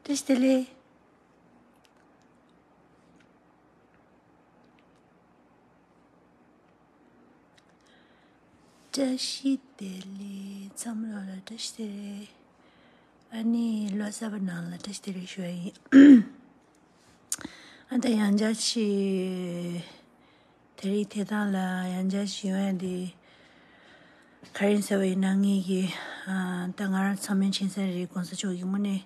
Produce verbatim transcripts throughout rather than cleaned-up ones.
བཀྲ་ཤིས་བདེ་ལེགས། བཀྲ་ཤིས་བདེ་ལེགས། ཚང་མ་ལ་བཀྲ་ཤིས་བདེ་ལེགས། ཨ་ནི་ལོ་གསར་པ་ནང་ལ་བཀྲ་ཤིས་བདེ་ལེགས་ཞུ་ཡ་ཡིན། ཨ་ད་ཡང་བསྐྱར་ཞིག་དེ་རིང་དེ་དང་ལ་ཡང་བསྐྱར་ཞིག་ཡོང་ཡ་འདི་ག་རེ་ཟེར་བ་ཡིན་ན། ངེད་ཀྱི་ཨ་ད་ང་རང་ཚང་མས་མཁྱེན་གསལ་རེད། གོང་ས་མཆོག་གི་དངོས་གནས་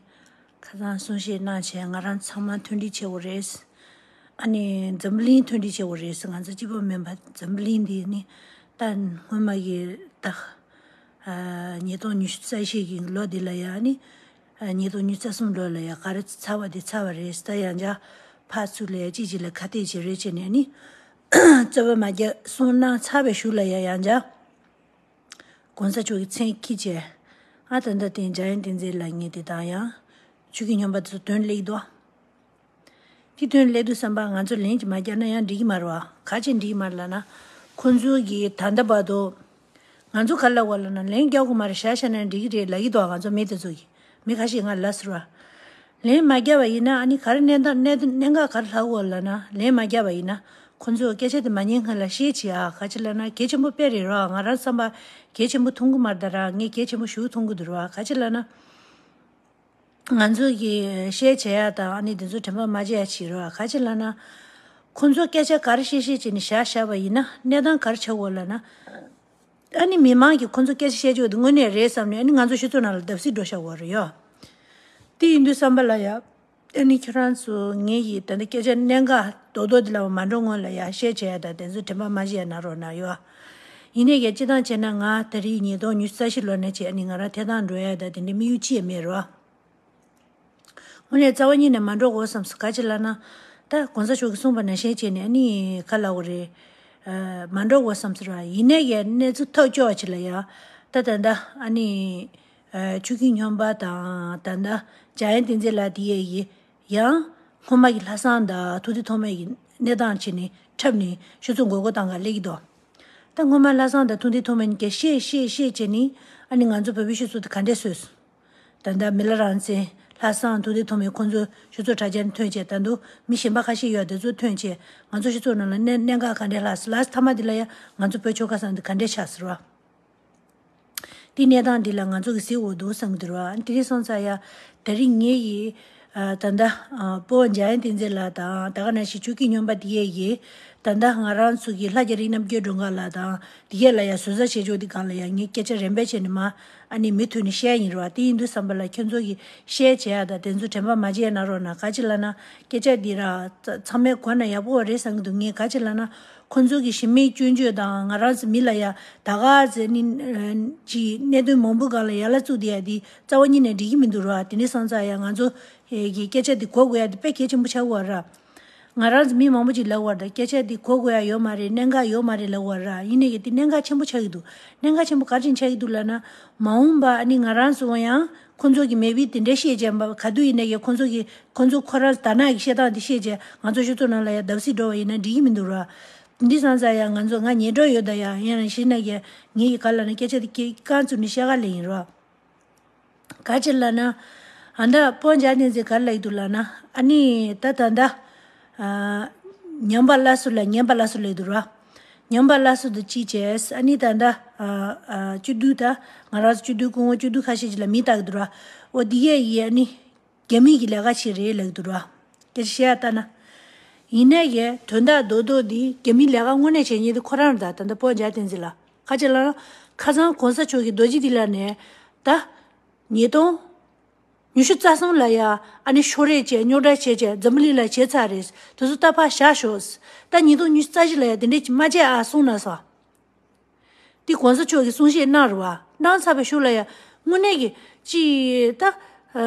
ཁ་སང་གསུང་བཤད་གནང་བྱས་ང་རང་ཚང་མ་མཐུན་སྒྲིལ་བྱེད་དགོས་རེད། ཨ་ནི་འཛམ་བུ་གླིང་མཐུན་སྒྲིལ་བྱེད་དགོས་རེད་ཟེར། ང་ཚོ་གཅིག་པོ་མིན་པ་འཛམ་བུ་གླིང་འདི་ནི་ད་སྔོན་མ་གི་ད་ཉིས་སྟོང་ཉི་ཤུ་རྩ་བཞི་གི་ལོ་འདི་ལ་ཡ་ནི་ཉིས་སྟོང་ཉི་ཤུ་རྩ་གསུམ་ལོ་ལ་ཡ་ག་རེ་ཚར་བ་དེ་ཚར་བ་རེད། ད་ཡང་བསྐྱར་ཕར་ཚུར་ལ་ཡ་གཅིག་གཅིག་ལ་ཁ་གཏད་བྱེད་རེས་བྱས་ནས་ནི་རྩོད་པ་མ་རྒྱག་གསུངས་གནང་ཚར་བའི་གཞུག་ལ་ཡ་ཡང་བསྐྱར་གོང་ས་མཆོག་གི་མཚན་འཁྱེར་བྱས། ཨ་ད་ལྟ་དེ་འཇམ་དབྱངས་བསྟན་འཛིན་ལགས་ངས་དེ་དང་ཡང་ཆོས་ཀྱི་སྙོམས་པ་དེ་ཚོ་དོན་སླེབས་འདུག་དེ་དོན་སླེབས་དུས་ཙམ་པ་ང་ཚོ་ལན་ཅིག་མ་བརྒྱབ་ན་ཡང་འགྲིག་གི་མ་རེད་བ། ག་ཅི་འགྲིག་གི་མ་རེད་ལབ་ན། ཁོང་ཚོ་གིས་ད་ལྟ་བར་དུ་ང་ཚོ་ག་ལབ་དགོས་ལབ་ན། ལན་རྒྱག་དགོས་མ་རེད། བཞག་བཞག་ན་འགྲིག་གི་རེད་ལབ་ཀྱི་འདུག་ང་ཚོ་མི་དེ་ཚོ་གིས། མི་ཁ་ཤས་ང་ལབ་ཟེར་བ། ལན་མ་བརྒྱབ་པ་ཡིན་ན་ཨ་ནི་ག་རེ་གནས་སྟངས་གནས་གནད་འགག་ག་རེ་ལྷག་དགོས་ལབ་ན། ལན་མ་བརྒྱབ་པ་ཡིན་ན་ཁོང་ཚོས་སྐད་ཆ་དེ་མ་ཉན་སྔོན་ལ་བཤད་བྱེད་ཨ། ག་ཅི་ལབ་ན་གལ་ཆེན་པོ་དཔེ་རེད་རོ། ང་རང་བསམ་པ་གལ་ཆེན་པོ་མཐོང་གི་མ་རེད། ད་རང་ངས་གལ་ཆེན་པོ་ཞེ་པོ་མཐོང་གི་འདུག་རོ། ག་ཅི་ལབ་ན། ང་ཚོ་གིས་བཤད་བྱེད་ཡ་དང་ཨ་ནི་དེ་ཚོ་དྲན་པ་མ་བརྗེད་ཡ་བྱེད་རོགས། ག་ཅི་ལབ་ན། ཁོང་ཚོ་སྐད་ཆ་ག་རེ་བཤད་བཤད་བྱས་ནས་བཞག་བཞག་པ་ཡིན་ན་གནས་སྟངས་ག་རེ་ཆགས་ཀྱི་ཡོད་ལབ་ན། ཨ་ནི་མི་མང་གིས་ཁོང་ཚོ་སྐད་ཆ་བཤད་རྒྱུ་དེ་དངོས་གནས་རེད་བསམ་ནས་ཨ་ནི་ང་ཚོ་སྤྱི་ཚོགས་ནང་ལ་བརྡབ་གསིག་འགྲོ་བཞག་ཡོད་རེད་ཡོ། དེ་ཡིན་དུས་བསམ་པ་ལ་ཡ། ཨ་ནི་ཁྱོད་རང་ཚོ་ངེད་ཀྱི་ད་ལྟ་སྐད་ཆ་གནད་འགག་རྡོག་རྡོག་འདི་ལ་མ་འགྲོ་སྔོན་ལ་ཡ་བཤད་བྱེད་ཡ་དང་དེ་ཚོ་དྲན་པ་མ་བརྗེད་ཡ་གནང་རོགས་གནང་ཡོ། ཡིན་ནའི་གལ་སྤྱི་བཏང་བྱས་ན་ང་ད་རེས་ཉིས་སྟོང་ཉི་ཤུ་རྩ་བཞི་ལོ་ནས་བྱས་ཨ་ནི་ང་རང་ཐད་གཏོང་འགྲོ་ཡ་དང་དེ་འདྲའི་དམིགས་ཡུལ་ཅི་ཡང་མེད་རོ། དངོས་གནས་རྩ་བ་ཉིད་ནས་མ་འགྲོ་དགོས་བསམ་སོང་། ག་ཅི་ལབ་ན། ད་གོང་ས་མཆོག་གིས་གསུངས་པ་ནང་བཞིན་བྱས་ནས་ཨ་ནི་ག་ལབ་དགོས་རེད། ཨ། མ་འགྲོ་དགོས་བསམ་སོང་ར། ཡིན་ནའི་གི་གནས་ཚུལ་ཐག་གཅོད་པ་ཅིག་ལ་ཡ། ད་ད་ད་ཨ་ནི། ཨ། ཆོས་ཀྱི་སྙོམས་པ་དང་ད་ད་འཇམ་དབྱངས་བསྟན་འཛིན་ལགས་དེ་ཡས་ཡི། ཡང་སྔོན་མ་གི་ལྷག་བསམ་དང་ཐུགས་བདེ་ཐོགས་མེད་ཀྱི་གནས་སྟངས་བྱས་ནས་འཁྲབ་ནས་ཆུ་ཚོད་འགོར་འགོར་བཏང་ག་སླེབས་ཀྱི་འདུག་ད་སྔོན་མ་ལྷག་བསམ་དང་ཐུགས་བདེ་ཐོགས་མེད་གཉིས་ཀས་བཤད་བཤད་བཤད་བྱས་ནས་ཨ་ནི་ང་ཚོ་བོད་པའི་སྤྱི་ཚོགས་དེ་ག་འདྲས་བཟོས་སོང་། ད་ལྟ་མི་ལ་རང་བཙན་ལྷག་བསམ་ཐུགས་བདེ་ཐོགས་མེད་ཁོང་ཚོ་ཆུ་ཚོད་དྲ་རྒྱ་ནས་ཐོན་བྱས། ད་དུང་མི་གཞན་པ་ཁ་ཤས་ཡོད་དེ་ཚོ་ཐོན་བྱས། ང་ཚོ་སྤྱི་ཚོགས་ནང་ལ་གནད་གནད་འགག་ག་འདྲས་ལྷག་སོང་། ལྷག་མཐའ་མ་དེ་ལ་ཡང་ང་ཚོ་བོད་ཆོལ་ཁ་གསུམ་དེ་ག་འདྲས་ཆགས་ཟེར་བ། དེ་གནས་སྟངས་འདི་ལ་ང་ཚོ་གི་གཟིགས་འོས་འདུག་བསམ་གྱི་འདུག་ར། དེ་རིང་སོང་ཙང་ཡ། དེ་རིང་ངེད་ཀྱི་ཨ། ད་ལྟ་ཨ། སྤོ་བོ་འཇམ་དབྱངས་བསྟན་འཛིན་ལགས་དང་ད་ག་ནང་བཞིན་ཆོས་ཀྱི་སྙོམས་པ་འདི་ཡས་ཀྱིས་ད་ལྟ་ང་རང་ཚོ་གི་ལྷ་རྒྱ་རི་རྣམ་རྒྱལ་སྒྲོལ་དཀར་ལགས་དང་འདི་གས་ལ་ཡ་ཟུར་ཟ་བྱེད་ཕྱོགས་འདི་སྒང་ལ་ཡ་ངས་སྐད་ཆ་རན་པས་བྱས་ནས་མ་ཨ་ནི་མུ་མཐུད་ནས་བཤད་ཡིན་ར་བ། དེ་ཡིན་དུས་བསམ་པ་ལ་ཁྱོད་ཚོ་གི་བཤད་བྱེད་ཡ་དང་དེ་ཚོ་དྲན་པ་མ་བརྗེད་གནང་རོགས་གནང་། ག་ཅི་ལབ་ན་སྐད་ཆ་འདི་ར་ཚ་ཚང་མས་གོ་ན་ཡག་པོ་རེད་བསམ་གྱི་འདུག་ངས་ག་ཅི་ལབ་ན། ཁོང་ཚོ་གི་གཞི་མེད་སྐྱོན་བརྗོད་དང་ང་རང་ཚོ་མི་ལ་ཡ་ད་ག་ཚེ་ནི་ཅི་གནད་དོན་མང་པོ་སྒང་ལ་ཡ་ལ་བཙུགས་བསྡད་ཡ་དེ་རྩ་བ་ཉིད་ནས་འགྲིག་གི་མི་འདུག་ར། དེ་འདྲ་སོང་ཙང་ཡ་ང་ཚོ་གི་སྐད་ཆ་དེ་གོ་དགོས་ཡ་དེ་དཔེ་གལ་ཆེན་པོ་ཆགས་ཀྱི་ཡོད་ར། ང་རང་ཚོ་མི་མང་པོ་ཅིག་ལབ་པ་རེད། སྐད་ཆ་དེ་གོ་དགོས་ཡ་ཡོད་མ་རེད། གནད་འགག་ཡོད་མ་རེད་ལབ་པ་ར། ཡིན་ནའི་གི་དེ་གནད་འགག་ཆེན་པོ་ཆགས་ཀྱི་འདུག་གནད་འགག་ཆེན་པོ་ག་རེ་བྱས་ནས་ཆགས་ཀྱི་འདུག་ལབ་ན། མ་འོངས་པ་ཨ་ནི་ང་རང་ཚོ་ཡང་ཁོང་ཚོ་གི་མེད་པའི་དེ་འདྲ་བཤད་བྱས་པ་ག་དུས་ཡིན་ནའི་གི་ཁོང་ཚོ་གི་ཁོང་ཚོ་ཁོ་རང་དར་ནག་གི་བཤད་སྟངས་དེ་བཤད་བྱས་ང་ཚོ་སྤྱི་ཚོགས་ནང་ལ་ཡ་བརྡབ་གསིག་འགྲོ་བ་ཡིན་ན་འགྲིག་གི་མི་འདུག་ར། འདི་སོང་ཙང་ཡང་ང་ཚོ་ང་ཉེ་འགྲོ་ཡོད་ད་ཡ། ཡང་ན་གཞི་ནས་ཀྱི་ངེད་ཀྱི་ག་ལབ་ན་སྐད་ཆ་དེ་སྐད་རྐང་བཙུགས་ནས་བཤད་ག་ལབ་ཡིན་རོ། ག་ཅི་ལབ་ན། ཨ་ད་སྤོ་བོ་འཇམ་དབྱངས་བསྟན་འཛིན་ག་རེ་ལབ་ཀྱི་འདུག་ལབ་ན། ཨ་ནི་ད་ད་ད། ཨ། ཉམས་པ་སླར་གསོ་ལ་ཉམས་པ་སླར་གསོ་ལབ་ཀྱི་འདུག་ར། ཉམས་པ་སླར་གསོ་དེ་ཅི་བྱས། ཨ་ནི་ད་ད། ཨ། ཨ། སྐྱིད་སྡུག་ད། ང་རང་ཚོ་སྐྱིད་སྡུག་སྐུ་ངོ་སྐྱིད་སྡུག་ཁ་ཤས་ཅིག་ལ་མིང་བཏགས་ཀྱི་འདུག་ར། འོ་འདི་གས་ཡིས་ཨ་ནི། རྒྱ་མི་གི་ལས་ཀ་ཅིག་རེད་ལབ་ཀྱི་འདུག་ར། སྐད་ཆ་བཤད་ཡ་ལྟ་ན། ཡིན་ནའི་གི་དོན་དག་རྡོག་རྡོག་འདི་རྒྱ་མིའི་ལས་ཀ་དངོས་གནས་བྱེད་མཁན་དེ་ཁོ་རང་རེད། ད་ད་ལྟ་སྤོ་བོ་འཇམ་དབྱངས་བསྟན་འཛིན་ལགས། ག་ཅི་ལབ་ན། ཁ་སང་གོང་ས་མཆོག་གིས་རྡོ་རྗེ་གདན་ལ་ནས། ད། ཉིས་སྟོང་། ཉི་ཤུ་རྩ་གསུམ་ལ་ཡ་ཨ་ནི་ཤོ་རེས་བྱས་རྙོག་དྲ་བྱས་བྱས་འཛམ་བུ་གླིང་ལ་བྱས་ཚར་རེད། དེ་ཚོ་ད་ཕར་བཞག་ཤོག་ད་ཉིས་སྟོང་ཉི་ཤུ་རྩ་བཞི་ལ་ཡ་དེ་འདྲས་ཅིག་མ་བྱས་ཨ་གསུངས་ན་ས། འདི་གོང་ས་མཆོག་གིས་གསུང་བཤད་གནང་རེད་བ། གནང་ཚར་བའི་གཞུག་ལ་ཡ་དངོས་གནས་ཀྱི་ཅི་ད། ཨ།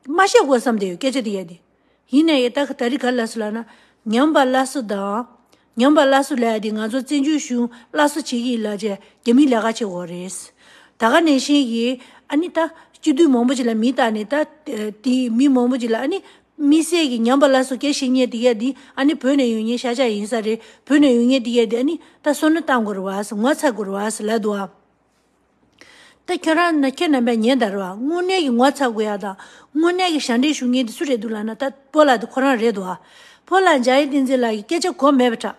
མ་བཤད་དགོས་བསམ་བསྡད་ཡོད་སྐད་ཆ་དེ་ཡ་དེ། ཡིན་ནའི་ད་ག་ད་རེས་ག་ལབ་སོང་ལབ་ན། ཉམས་པ་སླར་གསོ་དང་། ཉམས་པ་སླར་གསོ་ལབ་ཡ་དེ་ང་ཚོ་བཙན་བྱོལ་གཞུང་སླར་གསོ་བྱེད་ཀྱི་ཡིན་ལབ་བྱས་རྒྱ་མིས་ལས་ཀ་བྱེད་དགོས་རེད། ད་ག་ནང་བཞིན་གྱི་ཨ་ནི་ད་སྤྱི་འཐུས་མང་པོ་ཅིག་ལ་མིང་བཏགས་ནས་ད། དེ་མི་མང་པོ་ཅིག་ལ་ཨ་ནི། དམིགས་བསལ་གྱི་ཉམས་པ་སླར་གསོ་སྐད་བཤད་མཁན་དེ་གས་འདི་ཨ་ནི་བོད་ནས་ཡོང་མཁན་ཤ་ཆག་ཡིན་ས་རེད། བོད་ནས་ཡོང་མཁན་དེ་གས་འདི་ཨ་ནི་ད་བསོད་ནམས་བཏང་དགོས་རེད་བ་ཟེར། ངོ་ཚ་དགོས་རེད་བ་ཟེར་ལབ་འདུག་ཨ། ད་ཁྱོད་རང་ན་ཁྱེད་རྣམ་པས་ཉན་དང་རེད་བ། དངོས་གནས་ཀྱི་ངོ་ཚ་དགོས་ཡ་དང་དངོས་གནས་ཀྱི་ཞབས་འདྲེན་ཞུ་མཁན་དེ་སུ་རེད་འདུག་ལབ་ན། ད་སྤོ་ལགས་དེ་ཁོ་རང་རེད་འདུག་བ། སྤོ་ལགས་འཇམ་དབྱངས་བསྟན་འཛིན་ལགས་ཀྱིས་སྐད་ཆ་གོ་མེད་པ་འདྲ།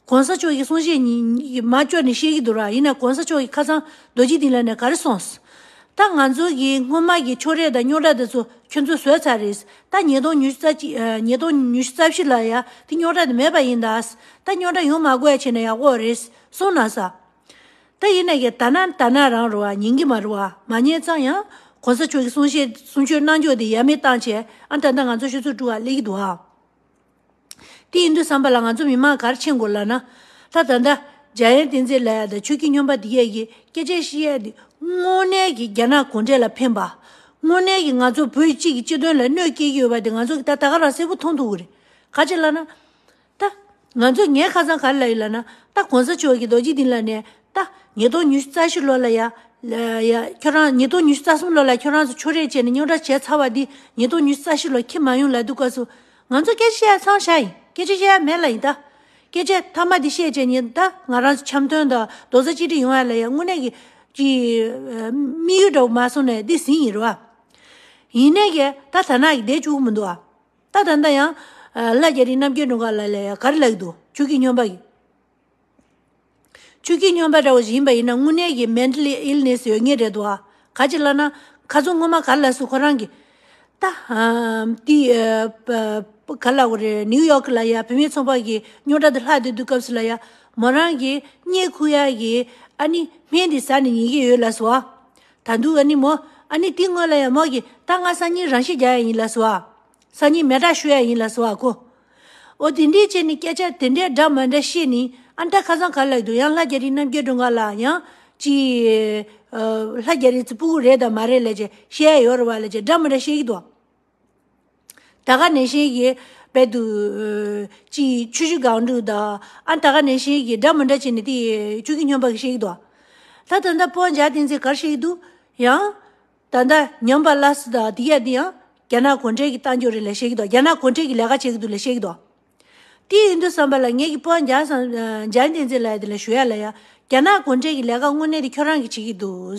གོང་ས་མཆོག་གི་གསུང་བཤད་ཉི་མ་བཅོ་ནས་བཤད་ཀྱི་འདུག་ར། ཡིན་ན་གོང་ས་མཆོག་གིས་ཁ་སང་རྡོ་རྗེ་གདན་ལ་ནས་ག་རེ་གསུངས། ད་ང་ཚོ་གི་སྔོན་མ་གི་ཕྱོགས་རིས་དང་རྙོག་དྲ་དེ་ཚོ་ཁྱོད་ཚོ་བཟོས་ཚར་རེད། ད་ཉིས་སྟོང་ཉི་ཤུ་རྩ་གཅིག་ཨ། ཉིས་སྟོང་ཉི་ཤུ་རྩ་བཞི་ལ་ཡ་དེ་རྙོག་དྲ་དེ་མེད་པ་ཡིན་ད། ད་རྙོག་དྲ་ཡོང་མ་དགོས་ཡ་བྱས་ན་ཡག་པོ་རེད་གསུངས་ན་ས། ད་ཡིན་ན་གི་ད་ན་ད་ན་རང་རུ་བ་ཉན་གི་མ་རུ་བ་མ་ཉན་ཙང་ཡང་གོང་ས་མཆོག་གི་གསུང་བཤད་གསུང་ཆོས་གནང་ཕྱོགས་དེ་ཡ་མེད་བཏང་བྱས། ཨ་ད་ལྟ་ང་ཚོ་ཆུ་ཚོད་དྲུག་པ་སླེབས་ཀྱི་འདུག་ཨ། དེ་ཡིན་དུས་བསམ་པ་ལ་ང་ཚོ་མི་མང་ག་རེ་བྱེད་དགོས་ལབ་ན། ད་ད་ལྟ་འཇམ་དབྱངས་བསྟན་འཛིན་ལབ་ཡ་དང་ཆོས་སྐྱིད་སྨྱོན་པ་འདི་གས་ཀྱི་སྐད་ཆ་བཤད་ཡ་དེ་དངོས་གནས་ཀྱི་རྒྱ་ནག་གུང་ཁྲན་ལ་ཕན་པ། དངོས་གནས་ཀྱི་ང་ཚོ་བོད་གཅིག་གི་སྤྱི་དོན་ལ་གནོད་སྐྱེལ་གྱི་ཡོད་པ་དེ་ང་ཚོ་གི་ད་ད་ག་རང་གསལ་པོ་མཐོང་ཐུབ་ཀྱི་རེད། ག་ཅི་ལབ་ན། ད་ང་ཚོ་ངས་ཁ་སང་ག་རེ་ལབ་ཡོད་ལབ་ན། ད་གོང་ས་མཆོག་གིས་རྡོ་རྗེ་གདན་ལ་ནས་ད་ཉིས་སྟོང་ཉི་ཤུ་རྩ་བཞི་ལོ་ལ་ཡ་ལ་ཡ་ཁྱོད་རང་ཉིས་སྟོང་ཉི་ཤུ་རྩ་གསུམ་ལོ་ལ་ཁྱོད་རང་ཚོ་ཕྱོགས་རིས་བྱས་ནས་རྙོག་དྲ་བྱས་ཚར་བ་འདི་ཉིས་སྟོང་ཉི་ཤུ་རྩ་བཞི་ལོ་ཁྱེར་མ་ཡོང་ལབ་དུས་སྐབས་སུ། ང་ཚོ་སྐད་ཆ་བཤད་ཡ་ཚང་བཞག་ཡིན། སྐད་ཆ་བཤད་ཡ་མེད་ལབ་ཡིན་ད། སྐད་ཆ་མཐའ་མ་འདི་བཤད་བྱས་ཉིན་ད་ང་རང་ཚོ་འཆམ་མཐུན་དང་རྡོག་རྩ་གཅིག་སྒྲིལ་ཡོང་ཡ་ལ་ཡ་དངོས་གནས་ཀྱི་ཀྱི་དམིགས་ཡུལ་འདྲ་བོ་མ་སོང་ནས་འདི་ཟིན་ཡིན་རེད་བ། ཡིན་ནས་ཀྱི་ད་ད་ནག་གི་བསྡད་བཅུག་གི་མི་འདུག་ཨ། ད་ད་ལྟ་ཡང་ལྷ་རྒྱ་རི་རྣམ་རྒྱལ་སྒྲོལ་དཀར་ལགས་ལ་ཡ་ག་རེ་ལབ་ཀྱི་འདུག་ཆོས་སྐྱིད་སྨྱོན་པ་གི། ཆོས་སྐྱིད་སྨྱོན་པ་འདྲ་བོ་ཞིག་ཡིན་པ་ཡིན་ན་དངོས་གནས་ཀྱི་mental illness ཡོད་ངེས་རེད་འདུག་ཨ། ག་ཅི་ལབ་ན། ཁ་སང་སྔོན་མ་ག་རེ་ལབ་སོང་ཁོ་རང་གིས། ད་ཨ་དེ་ཨ་པ་པ་ག་ལབ་དགོས་རེད། ནིའུ་ཡོག་ལ་ཡ་བུད་མེད་ཚོང་པ་གི་རྙོག་དྲ་དེ་ལྷག་བསྡད་དུས་སྐབས་སུ་ལ་ཡ་མོ་རང་གིས་གཉིད་ཁུག་ཡ་གི་ཨ་ནི་སྨན་དེ་ཟ་ནས་ཉལ་གི་ཡོད་ལབ་སོང་ཨ། ད་དུང་ཨ་ནི་མོ་ཨ་ནི་དེ་སྔོན་ལ་ཡ་མོ་གིས་ད་ང་སང་ཉིན་རང་ཤི་རྒྱག་ཡ་ཡིན་ལབ་སོང་ཨ། སང་ཉིན་མེ་སྲེག་ཞུ་ཡ་ཡིན་ལབ་སོང་ཨ་ཁོ། འོ་དེ་འདྲས་བྱས་ནས་སྐད་ཆ་དེ་འདྲས་འདྲ་མ་འདྲ་བཤད་ནས་ཨ་ད་ཁ་སང་ག་ལབ་འདུག་ཡང་ལྷ་རྒྱ་རི་རྣམ་རྒྱལ་སྒྲོལ་དཀར་ལགས་ཡང་ཅི། ཨ་ལྷ་རྒྱ་རི་ཚོ་སྤུ་གུ་རེད་དང་མ་རེད་ལབ་བྱས་བཤད་ཡ་ཡོད་རེད་བ་ལབ་བྱས་འདྲ་མ་འདྲ་བཤད་ཀྱི་འདུག་ད་ག་ནང་བཞིན་གྱི་དཔེ་དུ་ཅི་ཆུ་བཞི་སྒང་དྲུག་དང་ཨ་ད་ག་ནང་བཞིན་གྱི་འདྲ་མ་འདྲ་བྱས་ནས་དེ་ཆོས་སྐྱིད་སྨྱོན་པ་གིས་བཤད་ཀྱི་འདུག་ད་ད་ལྟ་སྤོ་འཇག་བསྟན་འཛིན་ག་རེ་བཤད་ཀྱི་འདུག་ཡང་། ད་ལྟ་ཉམས་པ་སླར་གསོ་དང་དེ་ཡ་དེ་ཡང་རྒྱ་ནག་གུང་ཁྲན་གྱིས་བཏང་རྒྱུ་རེད་ལབ་བཤད་ཀྱི་འདུག་རྒྱ་ནག་གུང་ཁྲན་གྱིས་ལས་ཀ་བྱེད་ཀྱི་འདུག་ལབ་བཤད་ཀྱི་འདུག་དེ་ཡིན་དུས་བསམ་པ་ལ་ངེད་ཀྱི་སྤོ་འཇག་སམ་འཇམ་བསྟན་འཛིན་ལགས་དེ་ལ་ཞུ་ཡ་ལ་ཡ། རྒྱ་ནག་གུང་ཁྲན་གྱི་ལས་ཀ་དངོས་གནས་དེ་ཁྱོད་རང་གིས་བྱེད་ཀྱི་འདུག་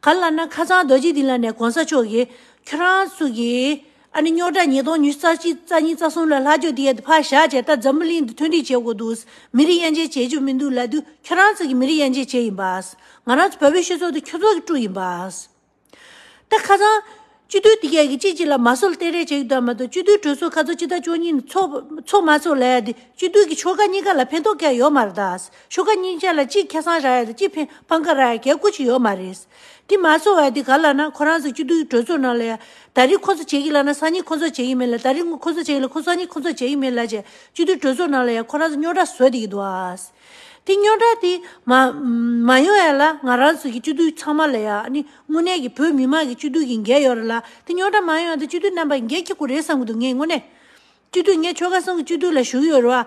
ག་ལབ་ན་ཁ་སང་རྡོ་རྗེ་གདན་ལ་ནས་གོང་ས་མཆོག་གིས་ཁྱོད་རང་ཚོ་གིས་ཨ་ནི་རྙོག་དྲ་ཉིས་སྟོང་ཉི་ཤུ་རྩ་གཅིག་རྩ་གཉིས་རྩ་གསུམ་ལ་ལྷག་རྒྱུ་དེ་ཡ་དེ་ཕར་བཞག་བྱས་ད་འཛམ་བུ་གླིང་འདི་མཐུན་སྒྲིལ་བྱེད་དགོས་འདུག་མི་རིགས་དབྱེ་འབྱེད་བྱེད་རྒྱུ་མི་འདུག་ལབ་དུས་ཁྱོད་རང་ཚོ་གིས་མི་རིགས་དབྱེ་འབྱེད་བྱས་ཡིན་པ། ང་རང་ཚོ་བོད་པའི་སྤྱི་ཚོགས་དེ་ཁྱོད་ཚོ་གིས་དཀྲུགས་ཡིན་པ། ད་ཁ་སང་། སྤྱི་འཐུས་དེ་གས་ཀྱི་གཅིག་གཅིག་ལ་མ་སྲོལ་སྟེར་རེས་བྱེད་ཀྱི་འདུག་མ་གཏོགས་སྤྱི་འཐུས་གྲོས་ཚོགས་ཁ་ཚོ་སྤྱི་ཟླ་བཅུ་གཉིས་ནས་ཚོགས་ཚོགས་མ་ཚོགས་ལབ་ཡ་དེ་སྤྱི་འཐུས་ཀྱི་ཆོལ་ཁ་གཉིས་ཀ་ལ་ཕན་ཐོགས་གང་ཡང་ཡོད་མ་རེད་ད། ཆོལ་ཁ་གཉིས་ཆ་ལ་གཅིག་ཁ་སང་རག་ཡ་དང་གཅིག་ཕན་ཕམ་ཁ་རག་ཡ་གལ་དགོས་ཅིག་ཡོད་མ་རེད། དེ་མ་ཚོགས་ཡ་དེ་ག་ལབ་ན་ཁོ་རང་ཚོ་སྤྱི་འཐུས་གྲོས་ཚོགས་ནང་ལ་ཡ་ད་རེས་ཁོ་ཚོ་བྱེད་ཀྱི་ལབ་ན་སང་ཉིན་ཁོ་ཚོ་བྱེད་ཀྱི་མེད་ལ། ད་རེས་ཁོ་ཚོ་བྱེད་ཀྱི་ལ་ཁོ་སང་ཉིན་ཁོ་ཚོ་བྱེད་ཀྱི་མེད་ལབ་བྱས་སྤྱི་འཐུས་གྲོས་ཚོགས་ནང་ལ་ཡ་ཁོ་རང་ཚོ་རྙོག་དྲ་བཟོ་བསྡད་ཀྱི་འདུག་ཨ། དེ་རྙོག་དྲ་དེ་མ་མ་ཡོང་ཡ་ལ་ང་རང་ཚོ་གི་སྤྱི་འཐུས་ཚང་མ་ལ་ཡ་ཨ་ནི་དངོས་གནས་ཀྱི་བོད་མི་མང་གི་སྤྱི་འཐུས་ཀྱི་འགན་ཡོད་རེད་ལ། དེ་རྙོག་དྲ་མ་ཡོང་ཡ་དེ་སྤྱི་འཐུས་རྣམ་པ་འགན་འཁྱེར་དགོས་རེད་བསམ་གྱི་འདུག་ངས་དངོས་གནས། སྤྱི་འཐུས་ངས་ཆོལ་ཁ་གསུམ་གྱི་སྤྱི་འཐུས་ལ་ཞུ་གི་ཡོད་རེད་བ།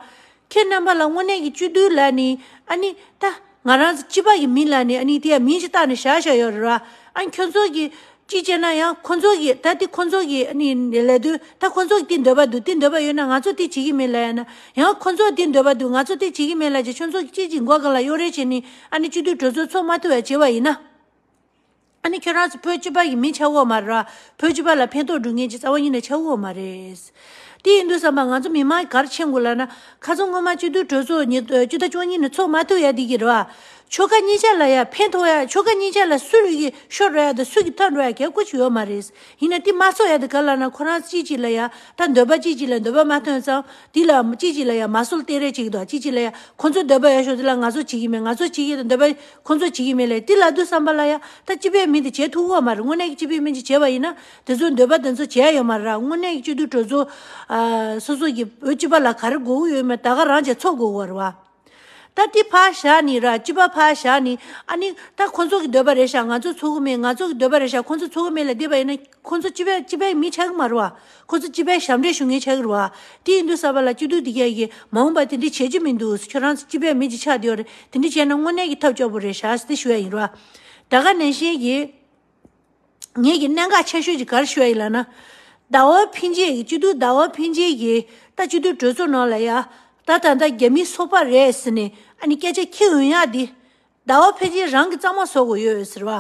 ཁྱེད་རྣམ་པ་ལ་དངོས་གནས་ཀྱི་སྤྱི་འཐུས་ལ་ནི་ཨ་ནི་ད་ང་རང་ཚོ་སྤྱི་པ་གི་མི་ལ་ནི་ཨ་ནི་དེ་ཡ་མིང་ཅིག་བཏགས་ནས་བཞག་བཞག་ཡོད་རེད་བ། ཨ་ནི་ཁྱོད་ཚོ་གི་ཅི་བྱས་ན་ཡང་ཁོ་ཚོ་གི་ད་དེ་ཁོ་ཚོ་གི་ནི་ལས་དོན་ད་ཁོ་ཚོ་གི་དེ་འདོད་པ་འདུག་དེ་འདོད་པ་ཡོད་ན་ང་ཚོ་དེ་བྱེད་ཀྱི་མེད་ལ་ཡ་ན་ཡང་ཁོ་ཚོ་དེ་འདོད་པ་འདུག་ང་ཚོ་དེ་བྱེད་ཀྱི་མེད་ལ་ཅེ་ཁྱོད་ཚོ་གི་ཅི་ཅི་མགོ་སྒང་ལ་གཡོ་རེ་བྱས་ནི་ཨ་ནི་སྤྱི་འཐུས་གྲོས་ཚོགས་ཚོགས་མ་ཐུབ་པ་བྱས་པ་ཡིན་ན། ཨ་ནི་ཁྱོད་རང་ཚོ་བོད་སྤྱི་པ་གི་མི་ཆགས་ཡོད་མ་རེད་བ། བོད་སྤྱི་པ་ལ་ཕན་ཐོགས་འགྲོ་མཁན་ཅིག་རྩ་བ་ཉིད་ནས་ཆགས་ཡོད་མ་རེད། དེ་ཡིན་དུས་བསམ་པ་ང་ཚོ་མི་མང་གི་ག་རེ་མཁྱེན་དགོས་ལབ་ན། ཁ་སང་སྔོན་མ་སྤྱི་འཐུས་གྲོས་ཚོགས་ཉིན་སྤྱི་ཟླ་བཅུ་གཉིས་ནས་ཚོགས་མ་ཐུབ་ཡ་དེ་གི་རེད་བ། ཆོལ་ཁ་གཉིས་ཆ་ལ་ཡ་ཕན་ཐོགས་ཡ་ཆོལ་ཁ་གཉིས་ཆ་ལ་སུ་རིགས་ཀྱི་ཤོར་འགྲོ་ཡ་དང་སུ་གི་ཐར་འགྲོ་ཡ་གལ་དགོས་ཅིག་ཡོད་མ་རེད། ཡིན་ན་དེ་མ་ཚོགས་ཡ་དེ་ག་ལབ་ན་ཁོ་རང་གཅིག་གཅིག་ལ་ཡ་ད་འདོད་པ་གཅིག་གཅིག་ལ་འདོད་པ་མ་ཐོན་ཙང་དེ་ལ་གཅིག་གཅིག་ལ་ཡ་མ་སྲོལ་སྟེར་རེས་བྱེད་ཀྱི་འདུག་གཅིག་གཅིག་ལ་ཡ་ཁོ་ཚོ་འདོད་པ་ཡ་ཤོར་དེ་ལ་ང་ཚོ་བྱེད་ཀྱི་མེད་ང་ཚོ་བྱེད་ཀྱི་དང་འདོད་པ་ཁོ་ཚོ་བྱེད་ཀྱི་མེད་ལས་དེ་ལབ་དུས་བསམ་པ་ལ་ཡ་ད་སྤྱི་པའི་མི་དེ་བྱེད་ཐུབ་ཀྱི་ཡོད་མ་རེད། དངོས་གནས་ཀྱི་སྤྱི་པའི་མི་ཅིག་བྱས་པ་ཡིན་ན་དེ་ཚོའི་འདོད་པ་དེ་ཚོ་བྱས་ཡོད་མ་རེད། དངོས་གནས་ཀྱི་སྤྱི་འཐུས་གྲོས་ཚོགས་ཨ་སོ་སོ་གི་བོད་སྤྱི་པ་ལ་ག་རེ་དགོས་ཀྱི་ཡོད་མེད་ད་ག་རང་བྱས་ཚོགས་དགོས་ཀྱི་ཡོད་རེད་བ། ད་དེ་ཕར་བཞག་ནི་ར་སྤྱི་པ་ཕར་བཞག་ནི་ཨ་ནི་ད་ཁོ་ཚོ་གི་འདོད་པ་རེད་ཤག་ང་ཚོ་ཚོགས་ཀྱི་མེད། ང་ཚོ་གི་འདོད་པ་རེད་ཤག་ཁོ་ཚོ་ཚོགས་ཀྱི་མེད་ལ་བསྡད་པ་ཡིན་ན་ཁོ་ཚོ་སྤྱི་པའི་སྤྱི་པའི་མི་ཆགས་ཀྱི་མ་རེད་བ། ཁོ་ཚོ་སྤྱི་པའི་ཞབས་འདྲེན་ཞུ་མཁན་ཆགས་ཀྱི་རེད་བ། དེ་ཡིན་དུས་ས་བ་ལ་སྤྱི་འཐུས་དེ་གས་ཀྱི་མ་འོངས་པ་དེ་འདྲ་བྱེད་རྒྱུ་མི་འདུག་ཁྱོད་རང་ཚོ་སྤྱི་པའི་མི་ཅིག་ཆགས་བསྡད་ཡོད་རེད། དེ་འདྲ་བྱས་ན་དངོས་གནས་ཀྱི་ཐབས་སྐྱོ་པོ་རེད་ཤག་ཟེར་ཏེ་ཞུ་ཡ་ཡིན་རེད་བ། ད་ག་ནང་བཞིན་གྱི། ངེད་ཀྱི་གནད་འགག་ཆེ་ཤོས་ཀྱི་ག་རེ་ཞུ་ཡ་ཡིན་ལབ་ན། ཟླ་བ་འཕེན་རྒྱས་ཀྱི་སྤྱི་འཐུས་ཟླ་བ་འཕེན་རྒྱས་ཀྱི་ད་སྤྱི་འཐུས་གྲོས་ཚོགས་ནང་ལ་ཡ། ད་ད་ལྟ་རྒྱ་མིའི་སོ་པ་རེད་ཟེར་ནས་ཨ་ནི་སྐད་ཆ་ཁྱི་འོན་ཡག་འདི། ཟླ་བ་འཕེན་རྒྱས་རང་གི་གཙང་མ་བཟོ་དགོས་ཡོད་ཟེར་བ།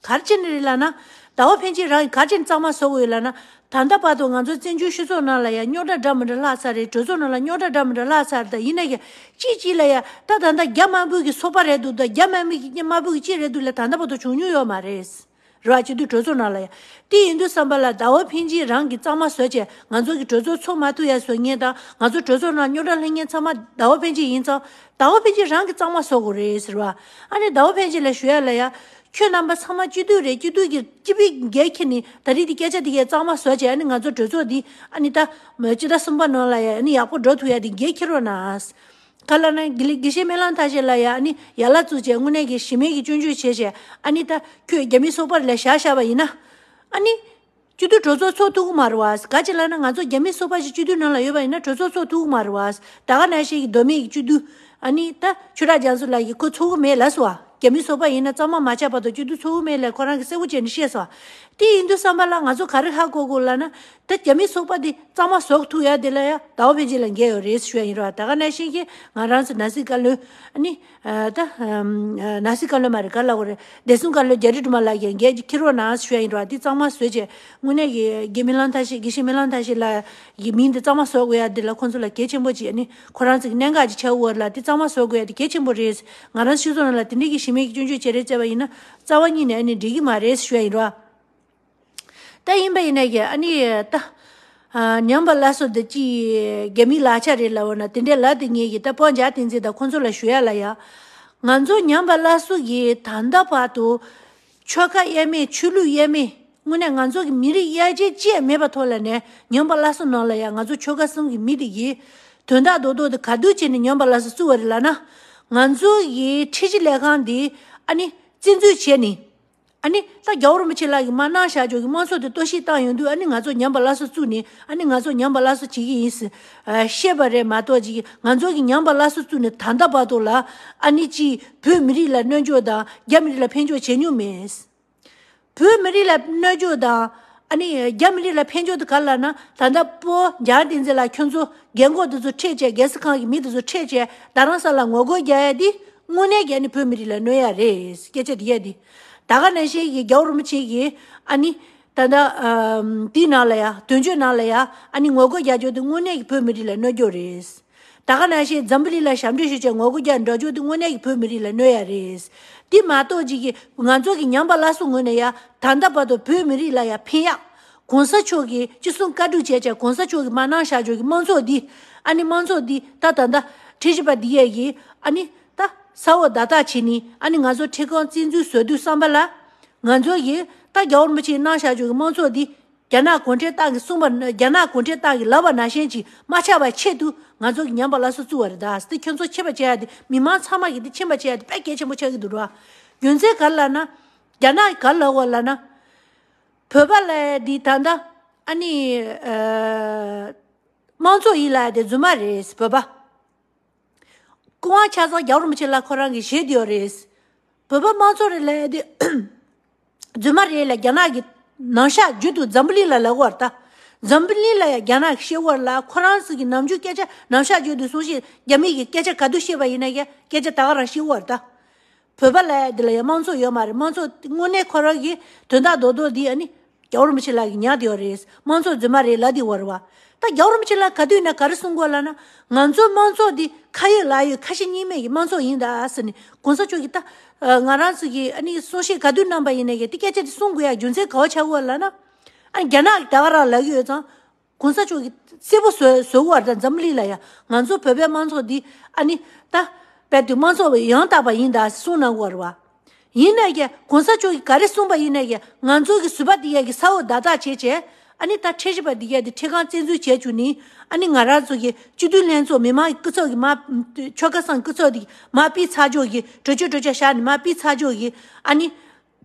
ག་རེ་བྱས་ནས་རེད་ལབ་ན། ཟླ་བ་ཕན་ཆད་རང་གིས་ག་རེ་བྱས་ནས་གཙང་མ་བཟོ་དགོས་ཡོད་ལབ་ན། ད་ལྟ་བར་དུ་ང་ཚོ་བཙན་བྱོལ་སྤྱི་ཚོགས་ནང་ལ་ཡ་རྙོག་དྲ་འདྲ་མི་འདྲ་ལྷག་ཚར་རེད། གྲོས་ཚོགས་ནང་ལ་རྙོག་དྲ་འདྲ་མི་འདྲ་ལྷག་ཚར། ད་ཡིན་ན་ཡང་གཅིག་གཅིག་ལ་ཡ་ད་ད་ལྟ་རྒྱ་དམར་པོ་གི་སོ་པ་རེད་འདུག་ད་རྒྱ་དམར་པོ་གི་དམར་པོ་གི་གཅིག་རེད་འདུག་ལ་ད་ལྟ་བར་དུ་བྱུང་མྱོང་ཡོད་མ་རེད། རེད་བ། སྤྱི་འཐུས་གྲོས་ཚོགས་ནང་ལ་ཡ། དེ་ཡིན་དུས་ཙམ་པ་ལ་ཟླ་བ་ཕན་ཆད་རང་གིས་གཙང་མ་བཟོས་བྱས་ང་ཚོ་གི་གྲོས་ཚོགས་ཚོགས་མ་ཐུབ་ཡ་བཟོ་མཁན་དང་ང་ཚོ་གྲོས་ཚོགས་ནང་རྙོག་དྲ་སླེབས་མཁན་ཚང་མ་ཟླ་བ་ཕན་ཆད་ཡིན་ཙང་ཟླ་བ་ཕན་ཆད་རང་གིས་གཙང་མ་བཟོ་དགོས་རེད་ཟེར་བ། ཨ་ནི་ཟླ་བ་ཕན་ཆད་ལ་ཞུ་ཡ་ལ་ཡ། ཁྱོད་རྣམ་པ་ཚང་མ་སྤྱི་འཐུས་རེད། སྤྱི་འཐུས་ཀྱི་སྤྱི་པའི་འགན་འཁྱེར་ནས་ད་རེས་དེ་སྐད་ཆ་དེ་གས་གཙང་མ་བཟོས་བྱས། ཨ་ནི་ང་ཚོ་གྲོས་ཚོགས་འདི་ཨ་ནི་ད་སྤྱི་ཟླ་གསུམ་པ་ནང་ལ་ཡ་ཨ་ནི་ཡག་པོ་འགྲོ་ཐུབ་ཡ་དེ་འགན་འཁྱེར་རོགས་གནང་། ག་ལ་ན་དགེ་ལེགས་དགེ་བཤེས་སྨོན་ལམ་མཐའ་ཤེས་ལ་ཡ་ཨ་ནི་ཡ་ལ་བཙུགས་བྱས་དངོས་གནས་ཀྱི་གཞི་མེད་ཀྱི་སྐྱོན་བརྗོད་བྱས་བྱས། ཨ་ནི་ད་ཁྱོད་རྒྱ་མི་སོ་པ་ལ་བཞག་བཞག་པ་ཡིན་ན། ཨ་ནི་སྤྱི་འཐུས་གྲོས་ཚོགས་ཚོགས་ཐུབ་ཀྱི་མ་རེད་བ། ག་ཅི་ལབ་ན་ང་ཚོ་རྒྱ་མི་སོ་པ་ཞིག་སྤྱི་འཐུས་ནང་ལ་ཡོད་པ་ཡིན་ན་གྲོས་ཚོགས་ཚོགས་ཐུབ་ཀྱི་མ་རེད་བ། ད་ག་ནང་བཞིན་གྱི་མདོ་སྨད་ཀྱི་སྤྱི་འཐུས་ཨ་ནི་ད་ཆོས་གྲགས་རྒྱ་མཚོ་ལགས་ཀྱིས་ཁོ་ཚོགས་ཀྱི་མེད་ལབ་སོང་བ། རྒྱ་མི་སོ་པ་ཡིན་ན་གཙང་མ་མ་ཆགས་བར་དུ་སྤྱི་འཐུས་ཚོགས་ཀྱི་མེད་ལབ་ཁོ་རང་གིས་གསལ་པོ་བྱས་ནས་བཤད་སོང་བ། དེ་ཡིན་དུས་ཙམ་པ་ལ་ང་ཚོ་ག་རེ་ཧ་གོ་དགོས་ལབ་ན། ད་རྒྱ་མི་སོ་པ་དེ་གཙང་མ་བཟོ་ཐུབ་ཡ་དེ་ལ་ཡ་ཟླ་བ་ཕན་ཆད་ལ་འགན་ཡོད་རེད་ཞུ་ཡ་ཡིན་ར། ད་ག་ནང་བཞིན་གྱི་ང་རང་ཚོ་ནང་སྲིད་བཀའ་བློན་ཨ་ནི་ཨ་ད་ཨམ་ཨ་ནང་སྲིད་བཀའ་བློན་མ་རེད། ག་ལབ་དགོས་རེད། བདེ་སྲུང་བཀའ་བློན་རྒྱ་རི་སྒྲོལ་མ་ལགས་ཀྱིས་འགན་འཁྱེར་རོགས་གནང་ཞུ་ཡ་ཡིན་ར། དེ་གཙང་མ་བཟོས་བྱས་དངོས་གནས་ཀྱི་དགེ་སྨོན་ལམ་མཐའ་ཤེས་དགེ་བཤེས་སྨོན་ལམ་མཐའ་ཤེས་ལགས་ཀྱི་མིང་དེ་གཙང་མ་བཟོ་དགོས་ཡ་དེ་ལ་ཁོང་ཚོ་ལ་གལ་ཆེན་པོ་ཅིག་ཨ་ནི་ཁོ་རང་ཚོ་གི་གནད་འགག་ཅིག་ཆགས་ཡོད་རེད་ལ། དེ་གཙང་མ་བཟོ་དགོས་ཡ་དེ་གལ་ཆེན་པོ་རེད། ང་རང་སྤྱི་ཚོགས་ནང་ལ་དེ་འདྲའི་གི་གཞི་མེད་ཀྱི་སྐྱོན་བརྗོད་བྱེད་རེས་བྱས་པ་ཡིན་ན་རྩ་བ་ཉིད་ནས་ཨ་ནི་འགྲིག་གི་མ་རེད་ཞུ་ཡ་ཡིན་ར། ད་ཡིན་པ་ཡིན་ན་གི་ཨ་ནི་ད་ཨ་ཉམས་པ་སླར་གསོ་འདི་ཅི་རྒྱ་མིའི་ལག་ཆ་རེད་ལབ་འོ་ན། དེ་འདྲའི་ལབ་དེ་ངེད་ཀྱི་ད་སྤོ་འཇགས་བསྟན་འཛིན་དང་ཁོང་ཚོ་ལ་ཞུ་ཡ་ལ་ཡ། ང་ཚོ་ཉམས་པ་སླར་གསོ་གི་ད་ལྟ་བར་དུ་ཆོལ་ཁ་དབྱེ་མེད་ཆོས་ལུགས་དབྱེ་མེད་དངོས་གནས་ང་ཚོ་གི་མི་རིགས་དབྱེ་འབྱེད་ཅི་ཡང་མེད་པ་ཐོག་ལ་ནས་ཉམས་པ་སླར་གསོ་ནང་ལ་ཡ་ང་ཚོ་ཆོལ་ཁ་གསུམ་གི་མི་དེ་གི་དོན་དག་རྡོག་རྡོག་དེ་ག་དུས་བྱས་ནས་ཉམས་པ་སླར་གསོ་བཙུགས་པ་རེད་ལབ་ན། ང་ཚོ་གི་ཁྲིམས་ཞིབ་ལས་ཁང་དེ་ཨ་ནི་བཙན་འཛུལ་བྱས་ནས། ཨ་ནི་ད་རྒྱལ་བ་རིན་པོ་ཆེ་ལགས་ཀྱིས་མར་གནང་བཞག་ཆོག་གི་དམངས་གཙོ་དེ་གཏོར་བཤིག་བཏང་ཡོང་དུས། ཨ་ནི་ང་ཚོ་ཉམས་པ་སླར་གསོ་བཙུགས་ནས་ཨ་ནི་ང་ཚོ་ཉམས་པ་སླར་གསོ་བྱེད་ཀྱི་ཡིན་ཟེར་བཤད་པ་རེད་མ་གཏོགས་ཅིག་ང་ཚོ་གི་ཉམས་པ་སླར་གསོ་བཙུགས་ནས་ད་ལྟ་བར་དུ་ལ་ཨ་ནི་ཅིག་བོད་མི་རིགས་ལ་གནོད་འཇོག་དང་རྒྱ་མི་རིགས་ལ་ཕན་ཕྱོགས་བྱེད་མྱོང་མེད། བོད་མི་རིགས་ལ་གནོད་འཇོག་དང་ཨ་ནི་རྒྱ་མི་རིགས་ལ་ཕན་ཕྱོགས་དེ་ག་རེ་ལབ་ན། ད་ལྟ་སྤོ་འཇགས་བསྟན་འཛིན་ལགས་ཁྱོད་ཚོ་རྒན་གོག་དེ་ཚོ་ཁྲིད་བྱས་རྒྱལ་སྲིད་ཁང་གི་མི་དེ་ཚོ་ཁྲིད་བྱས་རྡ་རམ་ས་ལ་ངོ་རྒོལ་རྒྱག་ཡ་དེ་དངོས་གནས་ཀྱི་ཨ་ནི་བོད་མི་རིགས་ལ་གནོད་ཡ་རེད། སྐད་ཆ་དེ་ཡ་དེ། ད་ག་ནང་བཞིན་གྱི་རྒྱལ་བ་རིན་པོ་ཆེ་གིས་ཨ་ནི་ད་ལྟ་ཨམ་དེའི་ནང་ལ་ཡ་དོན་གཅོད་ནང་ལ་ཡ་ཨ་ནི་ངོ་རྒོལ་རྒྱག་རྒྱུ་དེ་དངོས་གནས་ཀྱི་བོད་མི་རིགས་ལ་གནོད་རྒྱུ་རེད། ད་ག་ནང་བཞིན་འཛམ་བུ་གླིང་ལ་ཞབས་འདྲེན་ཞུ་བྱས་ངོ་རྒོལ་རྒྱག་འགྲོ་རྒྱུ་དེ་དངོས་གནས་ཀྱི་བོད་མི་རིགས་ལ་གནོད་ཡ་རེད། དེ་མ་གཏོགས་ཅིག་གི་ང་ཚོ་གི་ཉམས་པ་སླར་གསོ་ངོས་ནས་ཡ་ད་ལྟ་བར་དུ་བོད་མི་རིགས་ལ་ཡ་ཕན་ཡག་གོང་ས་མཆོག་གིས་ཅི་གསུང་བཀའ་སྒྲུབ་བྱས་བྱས་གོང་ས་མཆོག་གིས་མར་གནང་བཞག་ཆོག་གི་དམངས་གཙོ་འདི་ཨ་ནི་དམངས་གཙོ་འདི་ད་ད་ལྟ་ཁྲིམས་ཞིབ་པ་འདི་ཡས་ཀྱིས་ཨ་ནི་ད་ས་འོག་བརྡ་རྟགས་བྱས་ནི་ཨ་ནི་ང་ཚོ་ཁྲིམས་ཁང་བཙན་འཛུལ་བཟོ་དུས་བསམ་པ་ལ་ང་ཚོ་གིས་ད་རྒྱལ་བ་རིན་པོ་ཆེས་གནང་བཞག་ཆོག་གི་དམངས་གཙོ་འདི། རྒྱ་ནག་གུང་ཁྲན་ཏང་གིས་གསུངས་པ། རྒྱ་ནག་གུང་ཁྲན་ཏང་གིས་ལབ་པ་ནང་བཞིན་གྱིས་མ་ཆགས་པའི་ཆེད་དུ་ང་ཚོ་གིས་ཉམས་པ་སླར་གསོ་བཙུགས་པ་རེད། ད་དེ་ཁྱོད་ཚོ་ཁྱད་པར་བྱེད་ཡ་དེ་མི་མང་ཚང་མ་གིས་དེ་ཁྱད་པར་བྱེད་ཡ་དེ་དཔེ་གལ་ཆེན་པོ་ཆགས་ཀྱི་འདུག་ར། རྒྱུ་མཚན་ག་རེ་ལབ་ན། རྒྱ་ནག་གིས་ག་རེ་ལབ་པ་ལབ་ན། བོད་པ་ལབ་ཡ་དེ་ད་ལྟ་ཨ་ནི་ཨ་དམངས་གཙོ་ཡིན་ལབ་ཡ་དེ་རྫུན་མ་རེད། བོད་པ། སྐུ་དབང་ཆ་ཚང་རྒྱལ་བ་རིན་པོ་ཆེ་ལགས་ཁོ་རང་གིས་བཞེས་བསྡད་ཡོད་རེད། བོད་པ་དམངས་གཙོ་རེད་ལབ་ཡ་དེ་རྫུན་མ་རེད་ལ། རྒྱ་ནག་གི་ནང་བཞག་བརྗོད་དུས་འཛམ་བུ་གླིང་ལ་ལབ་པ་རེད་ད། འཛམ་བུ་གླིང་ལ་ཡང་རྒྱ་ནག་གིས་བཤད་པ་རེད་ལ། ཁོ་རང་ཚོ་གི་ནམ་རྒྱུན་སྐད་ཆ་ནང་བཞག་བརྗོད་དུས་གསུང་བཤད་རྒྱ་མི་གི་སྐད་ཆ་ག་དུས་བཤད་པ་ཡིན་ན་ཡང་སྐད་ཆ་ད་ག་རང་བཤད་པ་རེད་ད། བོད་པ་ལབ་ཡ་འདི་ལ་ཡང་དམངས་གཙོ་ཡོད་མ་རེད། དམངས་གཙོ་དངོས་གནས་ཁོ་རང་གི་དོན་དག་རྡོག་རྡོག་འདི་ཨ་ནི་རྒྱལ་བ་རིན་པོ་ཆེ་ལགས་ཀྱིས་ཉར་བསྡད་ཡོད་རེད། དམངས་གཙོ་རྫུན་མ་རེད་ལབ་བསྡད་ཡོད་རེད་བ། ད་རྒྱལ་བ་རིན་པོ་ཆེ་ལགས་ག་དུས་ན་ག་རེ་གསུང་གི་ཡོད་ལབ་ན། ང་ཚོའི་དམངས་གཙོ་འདི་ཁ་ཡོད་ལག་ཡོད་ཁ་ཞེ་གཉིས་མེད་ཀྱི་དམངས་གཙོ་ཡིན་ད་ཟེར་ནས་གོང་ས་མཆོག་གིས་ད་ང་རང་ཚོ་གི་ཨ་ནི་གསུང་བཤད་ག་དུས་གནང་པ་ཡིན་ན་ཡང་དེ་སྐད་ཆ་དེ་གསུང་དགོས་ཡ་རྒྱུ་མཚན་ག་པར་ཆགས་ཀྱི་ཡོད་ལབ་ན། ཨ་ནི་རྒྱ་ནག་གིས་ད་ག་རང་ལབ་ཀྱི་ཡོད་ཙང་། གོང་ས་མཆོག་གིས་གསལ་པོ་བཟོ་བཟོ་དགོས་པ་རེད་ད། འཛམ་བུ་གླིང་ལ་ཡ་ང་ཚོ་བོད་པའི་དམངས་གཙོ་འདི་ཨ་ནི་ད་རྦད་དེ་དམངས་གཙོ་ཡང་དག་པ་ཡིན་ད་གསུང་གནང་དགོས་པ་རེད་བ། ཡིན་ན་ཡང་གོང་ས་མཆོག་གིས་ག་རེ་གསུངས་པ་ཡིན་ན་ཡང་ང་ཚོ་གི་ཟུར་པ་འདི་ཡ་གི་ས་འོག་བརྡ་རྟགས་བྱས་བྱས་ཨ་ནི་ད་ཁྲིམས་ཞིབ་པ་འདི་ཡ་འདི་ཁྲིམས་ཁང་བཙན་འཛུལ་བྱས་བཅུག་ནི་ཨ་ནི་ང་རང་ཚོ་གི་སྤྱི་འཐུས་ལྷན་ཚོགས་མི་མང་གི་སྐུ་ཚབ་ཀྱི་མ་ཆོལ་ཁ་གསུམ་སྐུ་ཚབ་འདི་མ་ཕུད་ཚར་ཆོག་གི་གྲོས་ཆོད་གྲོས་ཆོད་བཞག་ནི་མ་ཕུད་ཚར་ཆོག་གི་ཨ་ནི།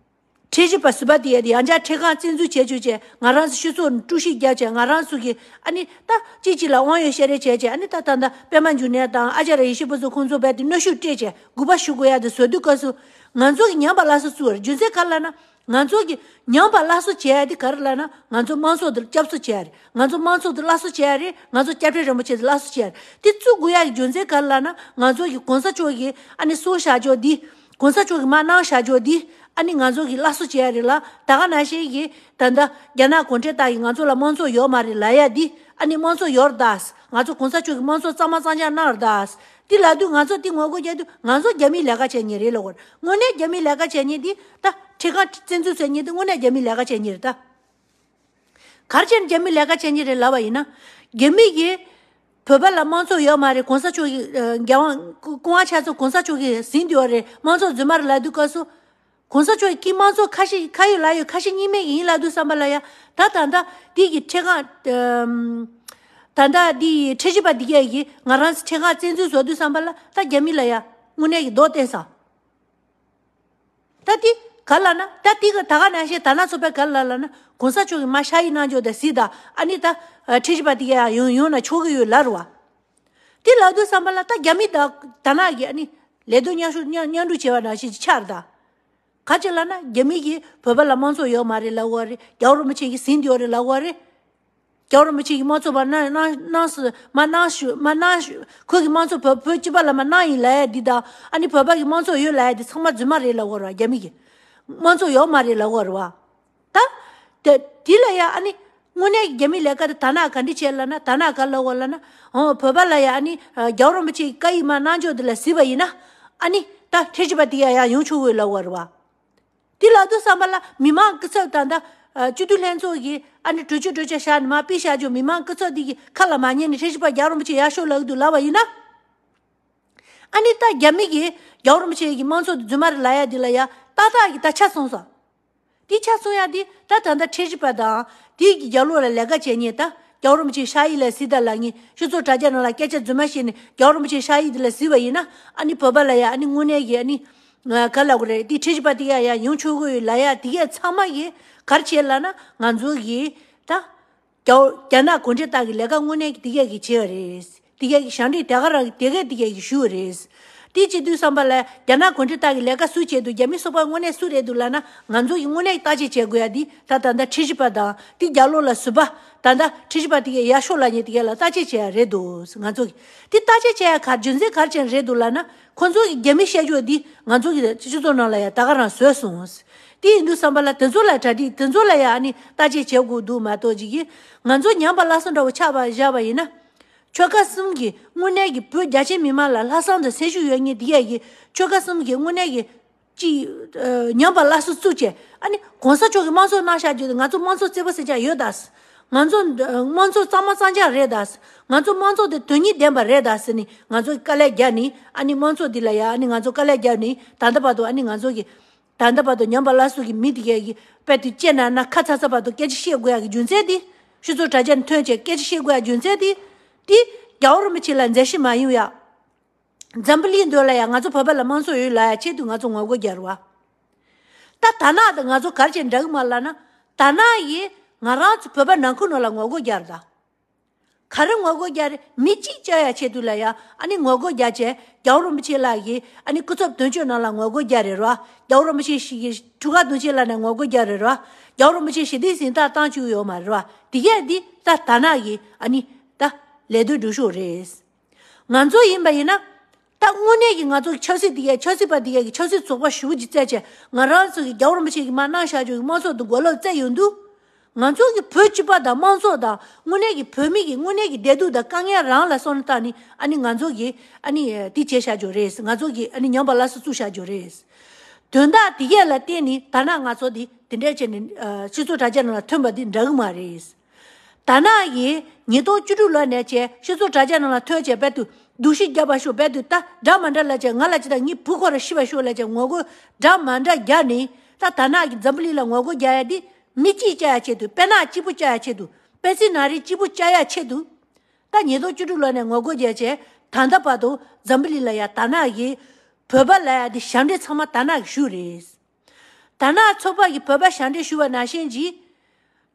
ཁྲིམས་ཞིབ་པ་ཟུར་པ་དེ་ཡ་དེ་ཡང་བསྐྱར་ཁྲིམས་ཁང་བཙན་འཛུལ་བྱས་བཅུག་བྱས་ང་རང་ཚོ་སྤྱི་ཚོགས་དཀྲུག་ཤིང་རྒྱབ་བྱས་ང་རང་ཚོ་གི་ཨ་ནི་ད་གཅིག་གཅིག་ལ་དབང་ཡོད་བཤད་རེས་བྱས་བྱས་ཨ་ནི་ད་ད་ད་པད་མ་འབྱུང་གནས་དང་ཨ་ཅཱརྱ་ཡེ་ཤེས་ཕུན་ཚོགས་ཁོང་ཚོ་རྦད་དེ་གནོན་ཤུགས་སྤྲད་བྱས་སྒུག་པ་ཞུ་དགོས་ཡ་དེ་བཟོ་དུས་སྐབས་སུ་ང་ཚོ་གི་ཉམས་པ་སླར་གསོ་བཙུགས་པ་རེད། རྒྱུ་མཚན་ག་རེ་ལབ་ན་ང་ཚོ་གི་ཉམས་པ་སླར་གསོ་བྱས་ཡ་དེ་ག་རེ་ལབ་ན་ང་ཚོ་དམངས་གཙོ་དེ་སྐྱབས་གསོ་བྱས་ཡ་རེད། ང་ཚོ་དམངས་གཙོ་དེ་སླར་གསོ་བྱས་ཡ་རེད། ང་ཚོ་སྐྱབས་རྗེ་རིན་པོ་ཆེ་དེ་སླར་གསོ་བྱས་ཡ་རེད། དེ་བཙུགས་དགོས་ཡ་གི་རྒྱུ་མཚན་ག་རེ་ལབ་ན་ང་ཚོ་གི་གོང་ས་མཆོག་གིས་ཨ་ནི་གསུངས་བཞག་ཆོག་འདི། གོང་ས་མཆོག་གིས་མར་གནང་བཞག་ཆོག་འདི། ཨ་ནི་ང་ཚོ་གི་སླར་གསོ་བྱེད་ཡ་རེད་ལ། ད་ག་ནང་བཞིན་གྱི་ད་ལྟ་རྒྱ་ནག་གུང་ཁྲན་ཏང་གིས་ང་ཚོ་ལ་དམངས་གཙོ་ཡོད་མ་རེད་ལབ་ཡ་འདི། ཨ་ནི་དམངས་གཙོ་ཡོད་རེད་ད། ང་ཚོ་གོང་ས་མཆོག་གིས་དམངས་གཙོ་གཙང་མ་གཙང་རྐྱང་གནང་རེད་ད། འདི་ལབ་དུས་ང་ཚོ་འདི་ངོ་རྒོལ་རྒྱག་དུས་ང་ཚོ་རྒྱ་མིའི་ལས་ཀ་བྱེད་མཁན་རེད་ལབ་དགོས་རེད། དངོས་གནས་རྒྱ་མིའི་ལས་ཀ་བྱེད་མཁན་འདི་ད་ཁྲིམས་ཁང་བཙན་འཛུལ་བྱེད་མཁན་འདི་དངོས་གནས་རྒྱ་མིའི་ལས་ཀ་བྱེད་མཁན་རེད་ད། ག་རེ་བྱས་ནས་རྒྱ་མིའི་ལས་ཀ་བྱེད་མཁན་རེད་ལབ་པ་ཡིན་ན། རྒྱ་མི་གིས་བོད་པ་ལ་དམངས་གཙོ་ཡོད་མ་རེད། གོང་ས་མཆོག་གིས་ཨ་རྒྱལ་དབང་སྐུ་སྐུ་དབང་ཆ་ཚང་གོང་ས་མཆོག་གིས་ཟིན་བསྡད་ཡོད་རེད། དམངས་གཙོ་རྫུན་མ་རེད་ལབ་དུས་སྐབས་སུ། གོང་ས་མཆོག་གིས་དམངས་གཙོ་ཁ་ཞེ་ཁ་ཡོད་ལག་ཡོད་ཁ་ཞེ་གཉིས་མེད་ཡིན་ལབ་དུས་ཙམ་པ་ལ་ཡ། ད་ད་ལྟ་འདི་གི་ཁྲིམས་ཁང་ཨམ། ད་ལྟ་འདི་ཁྲིམས་ཞིབ་པ་འདི་གས་ཀྱིས་ང་རང་ཚོ་ཁྲིམས་ཁང་བཙན་འཛུལ་བཟོ་དུས་ཙམ་པ་ལ་ད་རྒྱ་མི་ལ་ཡ་དངོས་གནས་ཀྱི་རྡོག་གཏད་ས། ད་འདི་ག་ལབ་ན། ད་འདི་ག་ད་ག་ནང་བཞིན་ད་ན་ཚོ་པའི་ག་ལ་ལབ་ན། གོང་ས་མཆོག་གིས་མ་ཤ་ཡིག་གནང་འཇོག་དང་གཟིགས་དང་། ཨ་ནི་ད་ཁྲིམས་ཞིབ་པ་འདི་གས་ཡང་ཡོང་ཡོང་ན་ཆོག་གི་ཡོད་ལབ་རེད་བ། འདི་ལབ་དུས་ཙམ་པ་ལ་ད་རྒྱ་མི་ད་ད་ནག་གི་ཨ་ནི་ལས་དོན་མཉམ་ཞུགས་མཉམ་མཉམ་སྒྲུབ་བྱས་པ་ནང་བཞིན་ཆགས་རེད་ད། ག་ཅི་ལབ་ན་རྒྱ་མི་གིས་བོད་པ་ལ་དམངས་གཙོ་ཡོད་མ་རེད་ལབ་ཡོད་རེད། རྒྱལ་བ་རིན་པོ་ཆེ་གིས་ཟིན་བསྡད་ཡོད་རེད་ལབ་ཡོད་རེད། རྒྱལ་བ་རིན་པོ་ཆེ་གིས་དམངས་གཙོ་མ་གནང་གནང་གནང་སྲིད་མ་གནང་ཞུ་མ་གནང་ཞུ། ཁོ་གིས་དམངས་གཙོ་བོད་བོད་སྤྱི་པ་ལ་མ་གནང་ཡིན་ལབ་ཡ་འདི་དང་། ཨ་ནི་བོད་པ་གིས་དམངས་གཙོ་ཡོད་ལབ་ཡ་འདི་ཚང་མ་རྫུན་མ་རེད་ལབ་ཡོད་རེད་བ། རྒྱ་མི་གིས་དམངས་གཙོ་ཡོད་མ་རེད་ལབ་ཡོད་རེད་བ། ད་དེ་དེ་ལ་ཡ་ཨ་ནི་དངོས་གནས་རྒྱ་མིའི་ལས་ཀ་དེ་ད་ནག་ག་འདྲ་བྱས་ལབ་ན། ད་ནག་ག་ལབ་ཡོད་ལབ་ན། ཨོ་བོད་པ་ལ་ཡ་ཨ་ནི་རྒྱལ་བ་རིན་པོ་ཆེ་གི་བཀའ་ཡིག་མ་གནང་འཇོག་དེ་ལ་གཟིགས་པ་ཡིན་ན། ཨ་ནི་ད་ཁྲིམས་ཞིབ་པ་དེ་གས་ཡང་ཡོང་ཆོག་གི་ཡོད་ལབ་ཡོད་རེད་བ། དེ་ལབ་དུས་ཙམ་པ་ལ་མི་མང་སྐུ་ཚབ་དང་ད་སྤྱི་འཐུས་ལྷན་ཚོགས་ཀྱིས་ཨ་ནི་གྲོས་ཆོད་གྲོས་འཆར་བཞག་ནས་མར་ཕུལ་བཞག་ཆོག་མི་མང་སྐུ་ཚབ་དེ་གི་ཁ་ལ་མ་ཉན་ནས་ཁྲིམས་ཞིབ་པ་རྒྱལ་བ་རིན་པོ་ཆེ་ཡར་ཤོག་ལབ་ཀྱི་འདུག་ལབ་པ་ཡིན་ན། ཨ་ནི་ད་རྒྱ་མི་གིས་རྒྱལ་བ་རིན་པོ་ཆེ་གི་དམངས་གཙོ་དེ་རྫུན་མ་རེད་ལབ་ཡ་འདི་ལ་ཡ་ཏག་ཏག་གི་ད་ཆ་ཚང་སོང་། དེ་ཆ་ཚང་ཡ་དེ་ད་ད་ལྟ་ཁྲིམས་ཞིབ་པ་དང་དེ་གི་རྒྱབ་ལོགས་ལ་ལས་ཀ་བྱེད་མཁན། ད་རྒྱལ་བ་རིན་པོ་ཆེའི་ཤ་ཡིག་ལ་གཟིགས་དང་ལབ་མཁན། སྤྱི་ཚོགས་དྲ་རྒྱ་ནང་ལ་སྐད་ཆ་རྫུན་མ་བཤད་ནས་རྒྱལ་བ་རིན་པོ་ཆེའི་ཤ་ཡིག་དེ་ལ་གཟིགས་པ་ཡིན་ན། ཨ་ནི་བོད་པ་ལ་ཡ་ཨ་ནི་དངོས་གནས་ཀྱི་ཨ་ནི་ག་ལབ་དགོས་རེད། དེ་ཁྲིམས་ཞིབ་པ་དེ་གས་ཡ་ཡོང་ཆོག་གི་ཡོད་ལབ་ཡ་དེ་གས་ཚང་མ་གིས་ག་རེ་བྱེད་ལབ་ན། ང་ཚོ་གིས་ད་རྒྱ་རྒྱ་ནག་གུང་ཁྲན་ཏང་གི་ལས་ཀ་དངོས་གནས་ཀྱི་དེ་གས་ཀྱིས་བྱས་པ་རེད། དེ་གས་ཀྱི་ཞབས་འདྲེན་དེ་ག་རང་གི་དེ་གས་དེ་གས་ཀྱིས་ཞུས་པ་རེད། དེ་བྱེད་དུས་ཙམ་པ་ལ་རྒྱ་ནག་གུང་ཁྲན་ཏང་གི་ལས་ཀ་སུས་བྱས་འདུག་རྒྱ་མི་སོ་པ་དངོས་གནས་སུ་རེད་འདུག་ལབ་ན། ང་ཚོ་གིས་དངོས་གནས་བརྟག་དཔྱད་བྱེད་དགོས་ཡ་འདི་ད་ད་ལྟ་ཁྲིམས་ཞིབ་པ་དང་དེ་རྒྱབ་ལོགས་ལ་ཟུར་པ་ད་ལྟ་ཁྲིམས་ཞིབ་པ་དེ་གས་ཡར་ཤོག་ལབ་མཁན་དེ་གས་ལ་བརྟག་དཔྱད་བྱེད་ཡ་རེད་འདུག་ང་ཚོ་གིས་དེ་བརྟག་དཔྱད་བྱེད་ཡ་ག་རྒྱུ་མཚན་ག་རེ་བྱས་རེད་འདུག་ལབ་ན། ཁོ་ཚོ་གིས་རྒྱ་མི་བཤད་རྒྱུ་འདི་ང་ཚོ་གི་སྤྱི་ཚོགས་ནང་ལ་ཡ་ད་ག་རང་བཟོས་སོང་། དེ་ཡིན་དུས་ཙམ་པ་ལ་དེ་ཚོ་ལ་གྲ་སྒྲིག་དེ་ཚོ་ལ་ཡ་ཨ་ནི་བརྟག་དཔྱད་བྱེད་དགོས་འདུག་མ་གཏོགས་ཅིག་གིས་ང་ཚོ་ཉམས་པ་སླར་གསོ་འདྲ་བོ་ཆགས་པ་བཞག་པ་ཡིན་ན། ཆོལ་ཁ་གསུམ་གྱི་དངོས་གནས་ཀྱི་བོད་རྒྱ་ཆེ་མི་མང་ལ་ལྷག་བསམ་དང་སེམས་ཤུགས་ཡོད་མཁན་དེ་གས་ཀྱིས་ཆོལ་ཁ་གསུམ་གྱི་དངོས་གནས་ཀྱི་ཅིག་ཨ་ཉམས་པ་སླར་གསོ་བཙུགས་བྱས། ཨ་ནི་གོང་ས་མཆོག་གིས་དམངས་གཙོ་གནང་བཞག་རྒྱུ་དེ་ང་ཚོ་དམངས་གཙོ་རྩེ་པོ་ཟེར་ཆ་ཡོད་ད། ང་ཚོ་དམངས་གཙོ་གཙང་མ་གཙང་རྐྱང་རེད་ད། ང་ཚོ་དམངས་གཙོ་དེ་དོན་སྙིང་ལྡན་པ་རེད་ད་ཟེར་ནས་ང་ཚོ་དཀའ་ལས་བརྒྱབ་ནས། ཨ་ནི་དམངས་གཙོ་འདི་ལ་ཡ་ཨ་ནི་ང་ཚོ་དཀའ་ལས་བརྒྱབ་ནས། ད་ལྟ་བར་དུ་ཨ་ནི་ང་ཚོ་གི་ད་ལྟ་བར་དུ་ཉམས་པ་སླར་གསོ་གི་མི་དེ་གས་ཀྱིས་དཔེ་དེ་ལྕེ་ན་ན་ཁ་ཚ་ཚ་བར་དུ་སྐད་ཆ་བཤད་དགོས་ཡ་གི་རྒྱུ་མཚན་དེ། སྤྱི་ཚོགས་དྲ་རྒྱ་ནས་ཐོན་བྱས་སྐད་ཆ་བཤད་དགོས་ཡ་རྒྱུ་མཚན་དེ། དེ་རྒྱལ་བ་རིན་པོ་ཆེ་ལ་མཛད་ཤིང་མ་ཡོང་ཡ། འཛམ་བུ་གླིང་མདུན་ལ་ཡང་ང་ཚོ་བོད་པ་ལ་དམངས་གཙོ་ཡོད་ལབ་ཡ་ཆེད་དུ་ང་ཚོ་ངོ་རྒོལ་རྒྱག་རེད་བ། ད་ད་ནག་དང་ང་ཚོ་ག་རེ་བྱས་འདྲ་གི་མ་ལབ་ན། ད་ནག་ཡིས་ང་རང་ཚོ་བོད་པ་ནང་ཁུལ་ནང་ལ་ངོ་རྒོལ་རྒྱག་རེད་ད། ག་རེ་ངོ་རྒོལ་རྒྱག་རེད། མི་གཅིག་བཅག་ཡ་ཆེད་དུ་ལ་ཡ་ཨ་ནི་ངོ་རྒོལ་རྒྱག་བྱས། རྒྱལ་བ་རིན་པོ་ཆེ་ལགས་ཀྱི་ཨ་ནི་སྐུ་ཚབ་དོན་གཅོད་ནང་ལ་ངོ་རྒོལ་རྒྱག་རེད་རོ། རྒྱལ་བ་རིན་པོ་ཆེ་ཞིག་གི་ཁྲུ་ག་དུང་ཆེ་ལ་ནས་ངོ་རྒོལ་རྒྱག་རེད་རོ། རྒྱལ་བ་རིན་པོ་ཆེ་ཞི་བདེའི་གཟེངས་རྟགས་བཏང་བཅུག་ཡོད་མ་རེད་རོ། དེ་གས་འདི་ད་ད་ནག་གི་ཨ་ནི་ད་ལས་དོན་སྒྲུབ་ཕྱོགས་རེད། ང་ཚོ་ཡིན་པ་ཡིན་ན། ད་དངོས་གནས་ཀྱི་ང་ཚོ་གི་ཆབ་སྲིད་དེ་གས་ཆབ་སྲིད་པ་དེ་གས་ཀྱི་ཆབ་སྲིད་ཚོགས་པ་ཞེ་པོ་ཅིག་བཙལ་བྱས། ང་རང་ཚོ་གི་རྒྱལ་བ་རིན་པོ་ཆེ་གི་མར་གནང་བཞག་ཆོག་གི་དམངས་གཙོ་དེ་མགོ་ལོག་བཙལ་ཡོང་དུས། ང་ཚོ་གི་བོད་སྤྱི་པ་དང་དམངས་གཙོ་དང་དངོས་གནས་ཀྱི་བོད་མི་གི་དངོས་གནས་ཀྱི་བདེ་སྡུག་དང་དཀའ་ངལ་རང་ལ་སོང་ནས་བལྟས་ནས་ཨ་ནི་ང་ཚོ་གི་ཨ་ནི་དེ་བྱས་བཞག་ཆོག་རེད། ང་ཚོ་གི་ཨ་ནི་ཉམས་པ་སླར་གསོ་བཙུགས་བཞག་ཆོག་རེད། དོན་དག་དེ་གས་ལ་བརྟེན་ནས་ད་ནག་ང་ཚོ་དེ་དེ་འདྲས་བྱས་ནས་ཨ་སྤྱི་ཚོགས་དྲ་རྒྱ་ནང་ལ་ཐོན་པ་དེ་འདྲ་གི་མ་རེད། ད་ནག་གིས་ཉིས་སྟོང་བཅུ་དྲུག་ལོ་ནས་བྱས་སྤྱི་ཚོགས་དྲ་རྒྱ་ནང་ལ་ཐོན་བྱས་དཔེ་དུ་སྡུག་ཤི་རྒྱབ་པ་ཤོག་དཔེ་དུ་ད་འདྲ་མ་འདྲ་ལབ་བྱས། ང་ལ་ཅི་ད་ངའི་བུ་ཁོ་ར་ཤི་བ་ཤོག་ལབ་བྱས་ངོ་རྒོལ་འདྲ་མ་འདྲ་རྒྱག་ནས། ད་ད་ནག་གིས་འཛམ་བུ་གླིང་ལ་ངོ་རྒོལ་རྒྱག་ཡ་འདི་མི་གཅིག་བཅག་ཡ་ཆེད་དུ། དཔེར་ན་གཅིག་པུ་བཅག་ཡ་ཆེད་དུ། པེ་ཙི་ན་རི་གཅིག་པུ་བཅག་ཡ་ཆེད་དུ། ད་ཉིས་སྟོང་བཅུ་དྲུག་ལོ་ནས་ངོ་རྒོལ་རྒྱག་བྱས་ད་ལྟ་བར་དུ་འཛམ་བུ་གླིང་ལ་ཡ་ད་ནག་གིས་བོད་པ་ལབ་ཡ་འདི་ཞབས་འདྲེན་ཚང་མ་ད་ནག་གིས་ཞུས་རེད། ད་ནག་ཚོགས་པ་གིས་བོད་པ་ཞབས་འདྲེན་ཞུས་པ་ནང་བཞིན་གྱིས།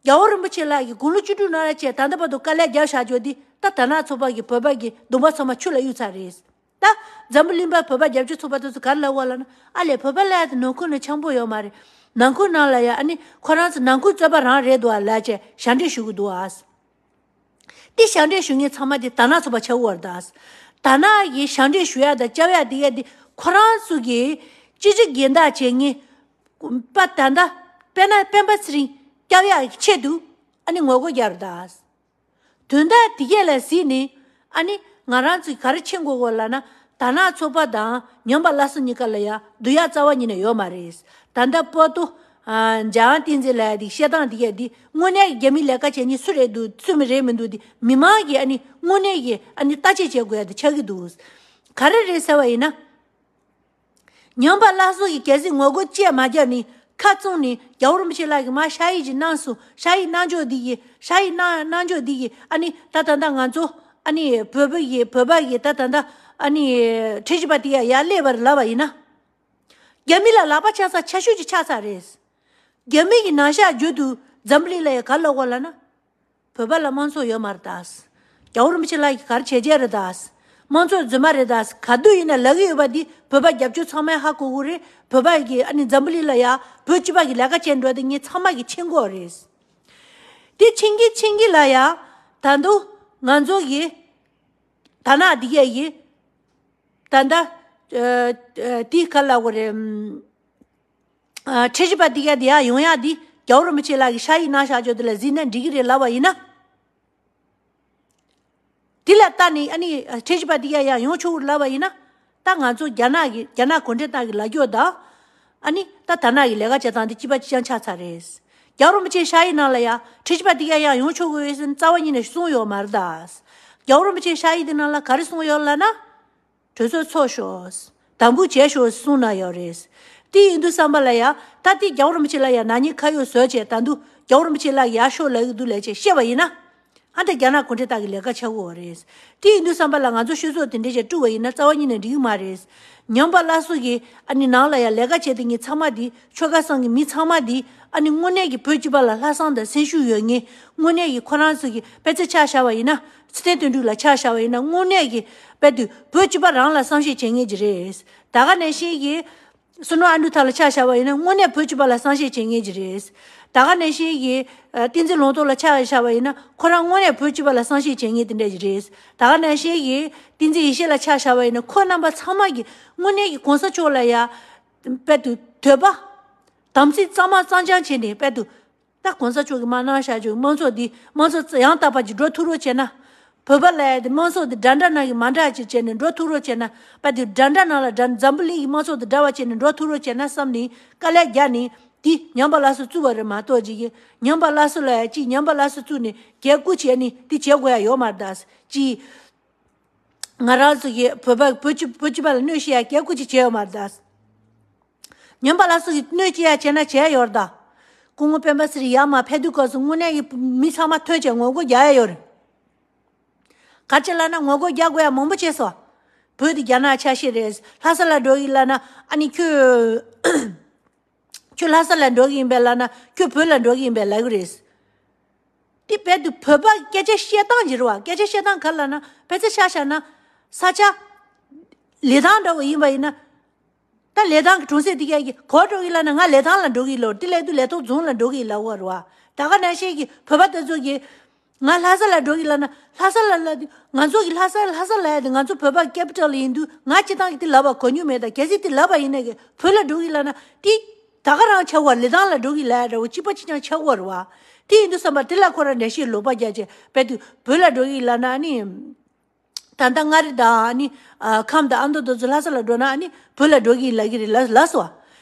རྒྱལ་བ་རིན་པོ་ཆེ་ལགས་ཀྱིས་དགུང་ལོ་བཅུ་དྲུག་ནང་ལ་བྱས་ད་ལྟ་བར་དུ་དཀའ་ལས་རྒྱབ་བཞག་ཆོག་འདི་ད་ད་ནག་ཚོགས་པ་གིས་བོད་པ་གི་གདོང་པ་ཚང་མ་ཆུ་ལ་གཡུགས་ཚར་རེད། ད་འཛམ་བུ་གླིང་པ་བོད་པ་རྒྱབ་སྐྱོར་ཚོགས་པ་དེ་ཚོ་ག་རེ་ལབ་པ་ལབ་ན། ཨ་ལས་བོད་པ་ལབ་ཡ་དེ་ནང་ཁུལ་ནང་འཆམ་པོ་ཡོད་མ་རེད། ནང་ཁུལ་ནང་ལ་ཡ་ཨ་ནི་ཁོ་རང་ཚོ་ནང་ཁུལ་རྩོད་པ་རང་རེད་འདུག་ཨ་ལབ་བྱས་ཞབས་འདྲེན་ཞུ་གི་འདུག་ཨ། དེ་ཞབས་འདྲེན་ཞུ་མཁན་ཚང་མ་དེ་ད་ནག་ཚོགས་པ་ཆགས་ཀྱི་ཡོད་རེད་ད། ད་ནག་གི་ཞབས་འདྲེན་ཞུ་ཡ་དང་རྩོད་ཡ་དེ་གས་དེ་ཁོ་རང་ཚོ་གི་སྤྱི་སྤྱོད་སྒེར་བདག་བྱེད་མཁན། པ་ད་ལྟ་དཔེར་ན་སྤེན་པ་ཚེ་རིང་སྐྱོབ་ཡག་གི་ཆེད་དུ་ཨ་ནི་ངོ་རྒོལ་རྒྱབ་རེད་ད། དོན་དག་དེ་གས་ལ་གཟིགས་ནས་ཨ་ནི་ང་རང་ཚོས་ག་རེ་མཁྱེན་དགོས་གོ་ལབ་ན། དར་ནག་ཚོགས་པ་དང་ཉམས་པ་སླར་གསོ་གཉིས་ཀ་ལ་ཡང་བསྡུར་ཡག་རྩ་བ་ཉིད་ནས་ཡོད་མ་རེད། ད་ལྟ་པོ་ཏོ། ཨ། འཇམ་དབྱངས་བསྟན་འཛིན་ལབ་ཡག་དེ་བཤད་སྟངས་དེ་གས་དེ་དངོས་གནས་ཀྱི་རྒྱ་མིའི་ལས་ཀ་བྱེད་མཁན་སུ་རེད་འདུག་སུ་མི་རེད་མི་འདུག་དེ་མི་མང་གིས་ཨ་ནི་དངོས་གནས་ཀྱི་ཨ་ནི་བརྟག་དཔྱད་བྱེད་དགོས་ཡག་དེ་ཆགས་ཀྱི་འདུག་ག་རེ་རེད་ཟེར་བ་ཡིན་ན། ཉམས་པ་སླར་གསོ་གིས་གལ་སྲིད་ངོ་རྒོལ་ཅིག་མ་བརྒྱབ་ནས་ཁ་བཙུམ་ནས་རྒྱལ་བ་རིན་པོ་ཆེ་ལགས་ཀྱིས་མར་ཤག་ཡིག་ཅིག་གནང་སོང་། ཤག་ཡིག་གནང་ཕྱོགས་འདི་གིས་ཤག་ཡིག་གནང་གནང་ཕྱོགས་འདི་གིས་ཨ་ནི་ད་ད་ལྟ་ང་ཚོ་ཨ་ནི་བོད་པ་གི་བོད་པ་གི་ད་ད་ལྟ་ཨ་ནི་ཁྲིམས་ཞིབ་པ་དེ་ཡ་ཡར་སླེབས་པ་རེད་ལབ་པ་ཡིན་ན། རྒྱ་མི་ལ་ལག་པ་འཆང་ས་ཆེ་ཤོས་ཅིག་ཆགས་ཚར་རེད། རྒྱ་མི་གི་ནང་ཤག་བརྒྱུད་དུ་འཛམ་བུ་གླིང་ལ་ཡ་ག་རེ་ལབ་དགོས་ལབ་ན། བོད་པ་ལ་དམངས་གཙོ་ཡོད་མ་རེད་ད། རྒྱལ་བ་རིན་པོ་ཆེ་ལགས་ཀྱིས་ག་རེ་བྱས་བྱས་རེད་ད། དམངས་གཙོ་རྫུན་མ་རེད་ད། ག་དུས་ཡིན་ན་ལབ་ཀྱི་ཡོད་པ་འདི་བོད་པ་རྒྱབ་སྐྱོར་ཚང་མས་ཧ་གོ་གི་རེད། བོད་པ་གིས་ཨ་ནི་འཛམ་བུ་གླིང་ལ་ཡ་བོད་སྤྱི་པ་གི་ལས་ཀ་བྱས་འགྲོ་དེ་ངས་ཚང་མ་གིས་མཁྱེན་གྱི་ཡོད་རེད། དེ་མཁྱེན་གྱིན་མཁྱེན་གྱིན་ལ་ཡ་ད་དུང་ང་ཚོ་གི་དར་ནག་འདི་གས་ཀྱིས་ད་ལྟ་ཨ་ཨ་དེ་ག་རེ་ལབ་དགོས་རེད། ཨ། ཁྲིམས་ཞིབ་པ་དེ་ག་དེ་ཡར་ཡོང་ཡག་དེ་རྒྱལ་བ་རིན་པོ་ཆེ་ལགས་ཀྱིས་ཤག་ཡིག་གནང་བཞག་ཆོག་དེ་ལ་གཟིགས་ན་འགྲིག་གི་རེད་ལབ་པ་ཡིན་ན། དེ་ལ་ལྟ་ནས་ཨ་ནི་ཁྲིམས་ཞིབ་པ་དེ་ག་ཡར་ཡོང་ཆོག་གི་རེད་ལབ་པ་ཡིན་ན། ད་ང་ཚོ་རྒྱ་ནག་གི་རྒྱ་ནག་གུང་ཁྲན་ཏང་གི་ལབ་རྒྱུ་དང་། ཨ་ནི་ད་དར་ནག་གི་ལས་ཀ་བྱེད་སྟངས་དེ་གཅིག་པ་གཅིག་རྐྱང་ཆགས་ཚར་རེད། རྒྱལ་བ་རིན་པོ་ཆེའི་ཤག་ཡིག་ནང་ལ་ཡ་ཁྲིམས་ཞིབ་པ་དེ་ག་ཡར་ཡོང་ཆོག་གི་ཡོད་ཟེར་ནས་རྩ་བ་ཉིད་ནས་གསུངས་ཡོད་མ་རེད་ད། རྒྱལ་བ་རིན་པོ་ཆེའི་ཤག་ཡིག་དེ་ནང་ལ་ག་རེ་གསུངས་ཡོད་ལབ་ན། གྲོས་ཚོགས་ཚོགས་ཤོག་དམ་འབུལ་བྱས་ཤོག་གསུངས་གནང་ཡོད་རེད། དེ་ཡིན་དུས་ཙམ་པ་ལ་ཡ། ད་དེ་རྒྱལ་བ་རིན་པོ་ཆེ་ལ་ཡ་ནག་ཉེས་ཁ་གཡོག་བཟོས་བྱས་ད་དུང་རྒྱལ་བ་རིན་པོ་ཆེ་ལ་ཡ་ཤོག་ལབ་ཀྱི་འདུག་ལབ་བྱས་བཤད་པ་ཡིན་ན། ཨ་ད་རྒྱ་ནག་གུང་ཁྲན་ཏང་གི་ལས་ཀ་ཆགས་ཀྱི་ཡོད་རེད། དེ་ཡིན་དུས་ཙམ་པ་ལ་ང་ཚོ་ཤོག་ཚོགས་དེ་འདྲས་བྱས་བསྐྲུན་པ་ཡིན་ན་རྩ་བ་ཉིད་ནས་འགྲིག་གི་མ་རེད། ཉམས་པ་སླར་གསོ་གི་ཨ་ནི་ནང་ལ་ཡ་ལས་ཀ་བྱས་དེ་ངས་ཚང་མ་དེ་ཆོལ་ཁ་གསུམ་གི་མི་ཚང་མ་དེ་ཨ་ནི་དངོས་གནས་ཀྱི་བོད་སྤྱི་པ་ལ་ལྷག་བསམ་དང་སེམས་ཤུགས་ཡོད་མཁན། དངོས་གནས་ཀྱི་ཁོ་རང་ཚོ་གི་དཔེ་ཆ་ཆ་བཞག་པ་ཡིན་ན། ཚེ་བརྟན་དོན་གྲུབ་ལ་ཆ་བཞག་པ་ཡིན་ན་དངོས་གནས་ཀྱི་དཔེ་དུས་བོད་སྤྱི་པ་རང་ལ་བསམ་ཤེས་བྱེད་མཁན་ཅིག་རེད། ད་ག་ནང་བཞིན་གྱི་བསོད་ནམས་ཨ་འབྲུག་ཐར་ལ་ཆ་བཞག་པ་ཡིན་ན་དངོས་གནས་བོད་སྤྱི་པ་ལ་བསམ་ཤེས་བྱེད་མཁན་ཅིག་རེད། ད་ག་ནང་བཞིན་གྱི་ཨ་བསྟན་འཛིན་ལུང་རྟོགས་ལ་ཆ་བཞག་པ་ཡིན་ན་ཁོ་རང་དངོས་གནས་བོད་སྤྱི་པ་ལ་བསམ་ཤེས་བྱེད་མཁན་དེ་འདྲ་ཅིག་རེད། ད་ག་ནང་བཞིན་གྱི་བསྟན་འཛིན་ཡེ་ཤེས་ལ་ཆ་བཞག་པ་ཡིན་ན་ཁོ་རྣམ་པ་ཚང་མ་གི་དངོས་གནས་ཀྱི་གོང་ས་མཆོག་ལ་ཡ་དཔེ་དུས་དད་པ། དམ་ཚིག་གཙང་མ་གཙང་རྐྱང་བྱས་ནས་དཔེ་དུས། ད་གོང་ས་མཆོག་གིས་མར་གནང་བཞག་ཆོག་དམངས་གཙོ་འདི་དམངས་གཙོ་ཡང་དག་པ་ཅིག་འགྲོ་ཐུབ་རོགས་བྱས་ན། བོད་པ་ལབ་ཡ་དེ་དམངས་གཙོ་འདི་འདྲ་འདྲ་ནང་གི་མ་འདྲ་ཅིག་བྱས་ནས་འགྲོ་ཐུབ་རོགས་བྱས་ན། དཔེ་དེ་འདྲ་འདྲ་ནང་ལ་འདྲ་འཛམ་བུ་གླིང་གི་དམངས་གཙོ་དང་འདྲ་བ་བྱས་ནས་འགྲོ་ཐུབ་རོགས་བྱས་ན་བསམ་ནས་དཀའ་ལས་རྒྱག་ནས་དེ་ཉམས་པ་སླར་གསོ་བཙུགས་པ་རེད་མ་གཏོགས་ཅིག་གི་ཉམས་པ་སླར་གསོ་ལབ་ཡ་ཅིག་ཉམས་པ་སླར་གསོ་བཙུགས་ནས་གད་སྐུ་བྱས་ནས་དེ་བྱེད་དགོས་ཡ་ཡོད་མ་རེད་ད། ཅིག་ང་རང་ཚོ་གི་བོད་པ་བོད་སྤྱི་བོད་སྤྱི་པ་ལ་གནོད་བྱེད་ཡ་གད་སྐུ་ཅིག་བྱས་ཡོད་མ་རེད་ད། ཉམས་པ་སླར་གསོ་གི་གནོད་སྐྱེལ་ཡ་བྱས་ན་བྱས་ཡོད་རེད་ད། སྐུ་ངོ་སྤེན་པ་ཚེ་རིང་ཡར་མར་ཕེབས་དུས་སྐབས་སུ་དངོས་གནས་ཀྱི་མི་ཚང་མ་ཐོན་བྱས་ངོ་རྒོལ་རྒྱག་ཡ་ཡོད་རེད། ག་རེ་བྱས་ལབ་ན་ངོ་རྒོལ་རྒྱག་དགོས་ཡ་མང་པོ་བྱས་སོང་། བོད་འདི་རྒྱ་ནག་ཆ་ཤས་རེད། ལྷ་ས་ལ་འགྲོ་གི་ལབ་ན་ཨ་ནི་ཁྱོད། ཁྱོད་ལྷ་ས་ལ་འགྲོ་གི་ཡིན་པས་ལབ་ན་ཁྱོད་བོད་ལ་འགྲོ་གི་ཡིན་པས་ལབ་གི་རེད། དེ་རྦད་དེ་བོད་པ་སྐད་ཆ་བཤད་སྟངས་ཅིག་རེད་བ། སྐད་ཆ་བཤད་སྟངས་ག་རེ་ལབ་ན་ཕལ་ཆེར་ཆ་བཞག་ན་ས་ཆ་ལི་ཐང་འདྲ་བོ་ཡིན་པ་ཡིན་ན། ད་ལི་ཐང་གི་གྲོང་གསེབ་དེ་གས་ཀྱི་ག་པར་འགྲོ་གི་ལབ་ན་ང་ལི་ཐང་ལ་འགྲོ་གི་ཡིན་ལབ། དེ་ལས་དུས་ལི་ཐོག་རྫོང་ལ་འགྲོ་གི་ཡིན་ལབ་པ་རེད་བ། ད་ག་ནང་བཞིན་གྱི་བོད་པ་དེ་ཚོ་གིས་ང་ལྷ་ས་ལ་འགྲོ་གི་ལབ་ན་ལྷ་ས་ལ་ལབ་དུས་ང་ཚོ་གི་ལྷ་ས་ལྷ་ས་ལབ་ཡ་དེ་ང་ཚོ་བོད་པ་ཀེ་པི་ཊལ་ཡིན་དུས་ང་སྤྱིར་བཏང་གི་དེ་ལབ་པ་གོ་མྱོང་མེད། ད་གལ་སྲིད་དེ་ལབ་པ་ཡིན་ན་གི་བོད་ལ་འགྲོ་གི་ལབ་ན་དེ་ད་ག་རང་ཆགས་པ་རེད། ལི་ཐང་ལ་འགྲོ་གི་ལབ་ཡ་འདྲ་བོ་གཅིག་པ་གཅིག་རྐྱང་ཆགས་པ་རེད་བ། དེ་ཡིན་དུས་ཙམ་པ་དེ་ལ་ཁོ་རང་འགྲེལ་བཤད་ལོག་པ་རྒྱག་བྱས་རྦད་དེ་བོད་ལ་འགྲོ་གི་ལབ་ན་ཨ་ནི། ད་ལྟ་མངའ་རིས་དང་ཨ་ནི་ཨ་ཁམས་དང་ཨ་མདོ་དེ་ཚོ་ལྷ་ས་ལ་འགྲོ་ན་ཨ་ནི་བོད་ལ་འགྲོ་གི་ལབ་ཀྱི་རེད་ལ་ལབ་སོང་བ།